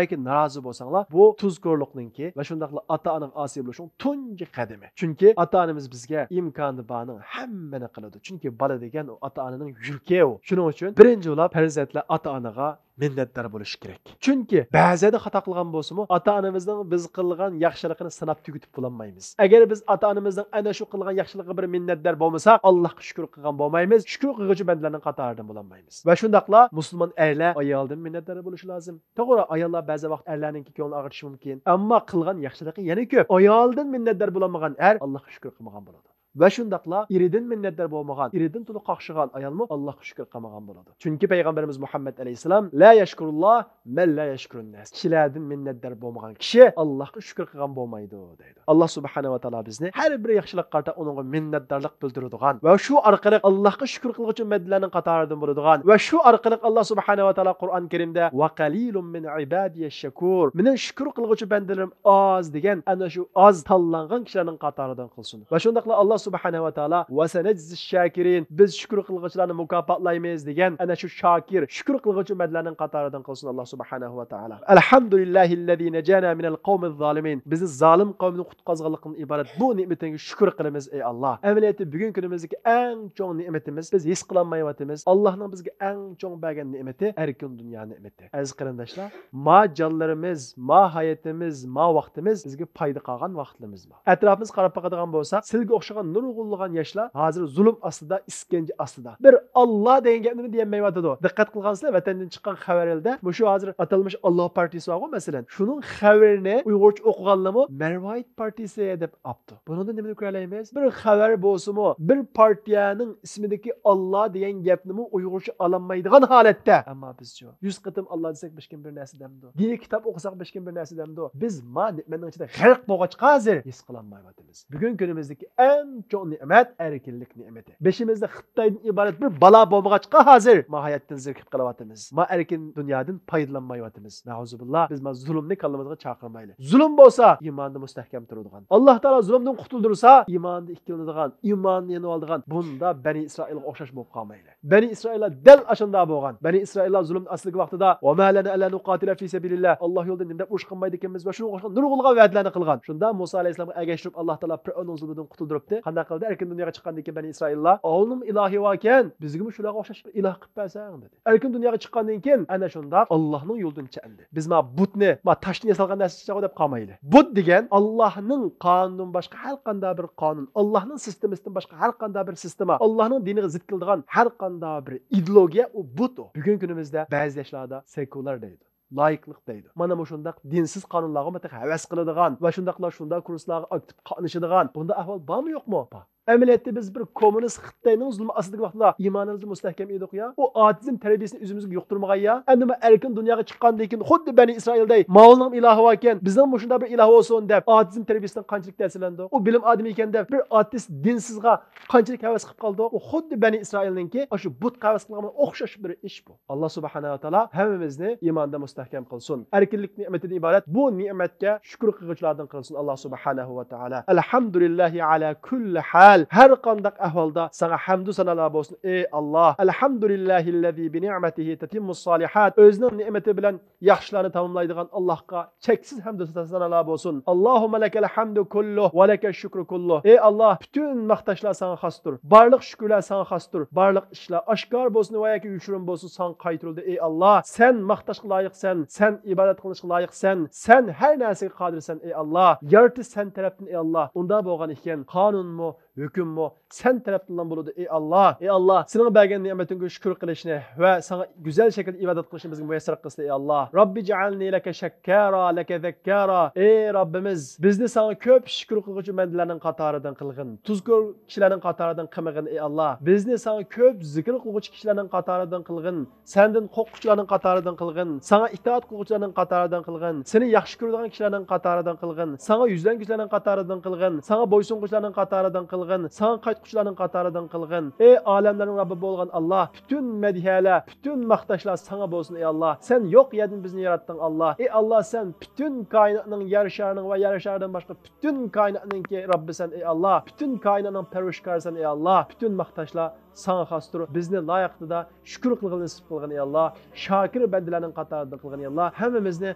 ياكى نارازى بولساڭلار، بۇ تۇزكورلۇقنىڭكى ۋە شۇنداقلا ئاتا-ئانىغا ئاسىي بولۇشنىڭ تۇنجى قەدىمى. چۈنكى ئاتا-ئانىمىز بىزگە ئىمكانى بارنىڭ ھەممىنى قىلىدۇ. چۈنكى بالا دېگەن ئۇ ئاتا-ئانىنىڭ يۈرىكى ئۇ. شۇنىڭ ئۈچۈن بىرىنچى بولۇپ پەرزەنتلەر ئاتا-ئانىغا مىننەتدار بولۇشى كېرەك. چۈنكى بەزىدە خاتا قىلغان بولسىمۇ، ئاتا-ئانىمىزنىڭ بىز قىلغان ياخشىلىقىنى ساناپ تۈگىتىپ بولالمايمىز. ئەگەر بىز ئاتا-ئانىمىزنىڭ ئەنە شۇ قىلغان ياخشىلىقىغا بىر مىننەتدار بولمىساق، ئاللاھقا شۈكۈر قىلغان بولمايمىز، شۈكۈر قىلغۇچى بەندىلەرنىڭ قاتارىدىن بولالمايمىز. ۋە شۇنداقلا مۇسۇلمان ئەرلەر ئايالىدىن مىننەتدار بولۇشى لازىم. توغرا، ئاياللار بەزى ۋاقىت ئەرلەرنىڭكى كۆڭلىنى ئاغرىتىشى مۇمكىن، ئەمما قىلغان ياخشىلىقى يەنە كۆپ. ئايالىدىن مىننەتدار بولالمىغان ئەر ئاللاھقا شۈكۈر قىلمىغان بولىدۇ. ۋە شۇنداقلا ئېرىدىن مىننەتدار بولمىغان، ئېرىدىن تولا قاقشىغان ئايالمۇ ئاللاھقا شۈكۈر قىلمىغان بولىدۇ. چۈنكى پەيغەمبىرىمىز مۇھەممەد ئەلەيھىسسالام، لا يەشكۇرۇللاھ مەن لا يەشكۇرۇنناس. كىشىلەردىن مىننەتدار بولمىغان كىشى ئاللاھقا شۈكۈر قىلغان بولمايدۇ، دەيدۇ. ئاللاھ سۇبھانەھۇ ۋە تائالا بىزنى ھەر بىر ياخشىلىققا قارىتا ئۇنىڭغا مىننەتدارلىق بىلدۈرىدىغان ۋە شۇ ئارقىلىق ئاللاھقا شۈكۈر قىلغۇچى بەندىلەرنىڭ قاتارىدىن بولىدىغان ۋە شۇ ئارقىلىق ئاللاھ سۇبھانەھۇ ۋە تائالا قۇرئان كەرىمدە، ۋە قەلىلۇم مىن ئىبادىيەش شەكۇر، مېنىڭ شۈكۈر قىلغۇچى بەندىلىرىم ئاز، دېگەن ئەنە شۇ ئاز تاللانغان كىشىلەرنىڭ قاتارىدىن قىلسۇن. ۋە شۇنداقلا ئاللاھ سۇبھانەھۇ ۋە تائالا، ۋە سەنەجزىش شاكىرىن، بىز شۈكۈر قىلغۇچىلارنى مۇكاپاتلايمىز، دېگەن ئەنە شۇ شاكىر، شۈكۈر قىلغۇچى بەندىلەرنىڭ قاتارىدىن قىلسۇن ئاللاھ سۇبھانەھۇ ۋە تائالا. ئەلھەمدۇلىللاھىللەزى نەجانا مىنەل قەۋمىز زالىمىن. بىزنى زالىم قەۋمدىن قۇتقۇزغانلىقىڭدىن ئىبارەت بۇ نېمىتىڭگە شۈكۈر قىلىمىز، ئەي ئاللاھ. ئەمەلىيەتتە بۈگۈنكى كۈنىمىزدىكى ئەڭ چوڭ نېمىتىمىز، بىز ھېس قىلالمايۋاتىمىز. ئاللاھنىڭ بىزگە ئەڭ چوڭ بەرگەن نېمىتى ئەركىن دۇنيا نېمىتى. ئەزىز قېرىنداشلار، ما جانلىرىمىز، ما ھاياتىمىز، ما ۋاقتىمىز بىزگە پايدا قالغان ۋاقىتلىرىمىز بار. ئەتراپىمىزغا قاراپ باقىدىغان بولساق، سىلگە ئوخشىغان نۇرغۇنلىغان ياشلار ھازىر زۇلۇم ئاستىدا، ئىسكەنجە ئاستىدا. بىر ئاللا دېگەن گەپنىمۇ دېيەلمەيۋاتىدۇ. دىققەت قىلغانسىلەر، ۋەتەندىن چىققان خەۋەرلەردە مۇشۇ ھازىر ئاتالمىش ئاللا پارتىيىسى بارغۇ، مەسىلەن، شۇنىڭ خەۋىرىنى ئۇيغۇرچە ئوقۇغانلىرىمۇ مەرۋايىت پارتىيىسى دەپ ئاپتۇ. بۇنىڭدىن نېمىنى كۆرەلەيمىز؟ بىر خەۋەر بولسىمۇ، بىر پارتىيەنىڭ ئىسمىدىكى ئاللا دېگەن گەپنىمۇ ئۇيغۇرچە ئالالمايدىغان ھالەتتە. ئەمما بىزچۇ؟ يۈز قېتىم ئاللا دېسەك، ھېچكىم بىر نەرسە دەمدۇ؟ دىنىي كىتاب ئوقۇساق، ھېچكىم بىر نەرسە دەمدۇ؟ بىز ما نېمەتنىڭ ئىچىدە غەرق بولغاچقا، ھازىر ھېس قىلالمايۋاتىمىز. بۈگۈن كۈنىمىزدىكى ئەڭ چوڭ نېمەت ئەركىنلىك نېمىتى. بېشىمىزدا خىتايدىن ئىبارەت بىر بالا بولمىغاچقا، ھازىر ماھىيەتتىن زېرىكىپ قېلىۋاتىمىز. ما ئەركىن دۇنيادىن پايدىلانمايۋاتىمىز. نەئۇزۇبىللا، بىز ما زۇلۇمنى كاللىمىزغا چاقىرمايلى. زۇلۇم بولسا ئىماندا مۇستەھكەم تۇرىدىغان، ئاللا تائالا زۇلۇمدىن قۇتۇلدۇرسا، ئىماندا ئىككىلىنىدىغان، ئىماننى يېنىۋالىدىغان، بۇندا بەنى ئىسرائىلغا ئوخشاش بولۇپ قالمايلى. بەنى ئىسرائىللار دەل ئاشۇنداق بولغان. بەنى ئىسرائىللار زۇلۇمنىڭ ئاستىدىكى ۋاقتىدا، ۋە ما لەنا ئەللا نۇقاتىلە فى سەبىلىللا، ئاللا يولىدا نېمە دەپ ئۇرۇش قىلمايدىكەنمىز ۋە شۇنىڭغا ئوخشىغان نۇرغۇنلىغان ۋەدىلەرنى قىلغان. شۇندا مۇسا ئەلەيھىسسالامغا ئەگەشتۈرۈپ، ئاللا تائالا پىرئەۋننىڭ زۇلمىدىن قۇتۇلدۇرۇپتۇ. قانداق قىلدى؟ ئەركىن دۇنياغا چىققاندىن كېيىن بەنى ئىسرائىللار، ئاۋۇنىڭمۇ ئىلاھى باركەن، بىزگىمۇ شۇلارغا ئوخشاش بىر ئىلاھ قىلىپ بەرسەڭ، دېدى. ئەركىن دۇنياغا چىققاندىن كېيىن ئەنە شۇنداق ئاللانىڭ يولىدىن چەندى. بىز ما بۇتنى، ما تاشتىن ياسالغان نەرسە چىقىدىغۇ دەپ قالمايلى. بۇت دېگەن ئاللانىڭ قانۇنىدىن باشقا ھەر قانداق بىر قانۇن، ئاللانىڭ سىستېمىسىدىن باشقا ھەر قانداق بىر سىستېما، ئاللانىڭ دىنىغا زىت كېلىدىغان ھەر قانداق بىر ئىدېئولوگىيە، ئۇ بۇت ئۇ. بۈگۈنكى كۈنىمىزدە بەزى ياشلاردا سېكۇلار دەيدۇ، لايىكلىق دەيدۇ. مانا مۇشۇنداق دىنسىز قانۇنلارغىمۇ تېخى ھەۋەس قىلىدىغان ۋە شۇنداقلا شۇنداق كۇرسلارغا ئاكتىپ قاتنىشىدىغان بۇنداق ئەھۋال بارمۇ، يوقمۇ؟ بار. ئەمەلىيەتتە بىز بىر كوممۇنىست خىتاينىڭ زۇلمى ئاستىدىكى ۋاقتىدا ئىمانىمىزدا مۇستەھكەم ئىدۇق يا. ئۇ ئاتېئىزم تەربىيەسىنى ئۆزىمىزگە يۇقتۇرمىغان يا. ئەمدى مانا ئەركىن دۇنياغا چىققاندىن كېيىن خۇددى بەنى ئىسرائىلدەي، ماۋۇنىڭ ئىلاھى باركەن، بىزنىڭ مۇشۇنداق بىر ئىلاھ بولسۇن دەپ ئاتېئىزم تەربىيەسىدىن قانچىلىك تەسىرلەندۇق. ئۇ بىلىم ئادىمى ئىكەن دەپ بىر ئاتېئىست دىنسىزغا قانچىلىك ھەۋەس قىلىپ قالدۇق. ئۇ خۇددى بەنى ئىسرائىلنىڭكى ئاشۇ بۇت قەۋەس قىلغان ئوخشاش بىر ئىش بۇ. ئاللا سۇبھانەھۇ ۋە تائالا ھەممىمىزنى ئىماندا مۇستەھكەم قىلسۇن. ئەركىنلىك نېمىتىدىن ئىبارەت بۇ نېمەتكە شۈكۈر قىلغۇچىلاردىن قىلسۇن ئاللا سۇبھانەھۇ ۋە تائالا. ئەلھەمدۇلىللاھى ئەلا كۇللى ھال. ھەر قانداق ئەھۋالدا ساڭا ھەمدۇ سانالار بولسۇن، ئەي ئاللا. ئەلھەمدۇلىللاھىللەزى بىنىئمەتىھى تەتىممۇس سالىھات. ئۆزىنىڭ نېمىتى بىلەن ياخشىلارنى تاماملايدىغان ئاللاھقا چەكسىز ھەمدۇ سانالار بولسۇن. ئاللاھۇممە لەكەل ھەمدۇ كۇللۇھ ۋە لەكەش شۈكرۇ كۇللۇھ. ئەي ئاللا، پۈتۈن ماختاشلار ساڭا خاستۇر. بارلىق شۈكۈرلەر ساڭا خاستۇر. بارلىق ئىشلار ئاشكارا بولسۇن ۋە ياكى يوشۇرۇن بولسۇن ساڭا قايتۇرۇلدى، ئەي ئاللا. سەن ماختاشقا لايىقسەن، سەن ئىبادەت قىلىنىشقا لايىقسەن، سەن ھەر نەرسىگە قادىرسەن، ئەي ئاللا. يارىتىش سەن تەرەپتىن، ئەي ئاللا. ئۇنداق بولغان ئىكەن، قانۇنمۇ، ھۆكۈممۇ سەن تەرەپتىنلا بولىدۇ، ئەي ئاللا. ئەي ئاللا، سېنىڭ بەرگەن نېمىتىڭگە شۈكۈر قىلىشنى ۋە ساڭا گۈزەل شەكىلدە ئىبادەت قىلىشنى بىزگە مۇيەسسەر قىلسىلە، ئەي ئاللا. رەببىجئەلنى لەكە شەككارا، لەكە زەككارا. ئەي رەببىمىز، بىزنى ساڭا كۆپ شۈكۈر قىلغۇچى بەندىلەرنىڭ قاتارىدىن قىلغىن. تۇزكور كىشىلەرنىڭ قاتارىدىن قىلمىغىن، ئەي ئاللا. بىزنى ساڭا كۆپ زىكىر قىلغۇچى كىشىلەرنىڭ قاتارىدىن قىلغىن. سەندىن قورققۇچىلارنىڭ قاتارىدىن قىلغىن، ساڭا ئىتائەت قىلغۇچىلارنىڭ قاتارىدىن قىلغىن، سېنى ياخشى كۆرىدىغان كىشىلەرنىڭ قاتارىدىن قىلغىن، ساڭا يۈزلەنگۈچىلەرنىڭ قاتارىدىن قىلغىن، ساڭا بويسۇنغۇچىلارنىڭ قاتارىدىن قىلغىن، ساڭا قايتقۇچىلارنىڭ قاتارىدىن قىلغىن. ئەي ئالەملەرنىڭ رەببى بولغان ئاللا، پۈتۈن مەدھىيەلەر، پۈتۈن ماختاشلار ساڭا بولسۇن، ئەي ئاللا. سەن يوق يەردىن بىزنى ياراتتىڭ، ئاللا. ئەي ئاللا، سەن پۈتۈن كائىناتنىڭ، يەر شارىنىڭ ۋە يەر شارىدىن باشقا پۈتۈن كائىناتنىڭكى رەببىسەن، ئەي ئاللا. پۈتۈن كائىناتنىڭ پەرۋىشكارىسەن، ئەي ئاللا. پۈتۈن ماختاشلار ساڭا خاستۇر، بىزنى لايىقىدا شۈكۈر قىلغىلى نېسىپ قىلغىن، ئەي ئاللا. شاكىر بەندىلەرنىڭ قاتارىدىن قىلغىن، ئەي ئاللا. ھەممىمىزنى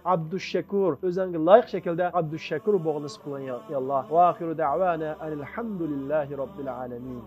ئابدۇششەكۇر، ئۆزۈڭگە لايىق شەكىلدە ئابدۇششەكۇر بولغىلى نېسىپ قىلغىن، ئەي ئاللا. ۋە ئاخىرۇ دەئۋانا ئەنىل ھەمدۇلىللاھى رەببىل ئالەمىن.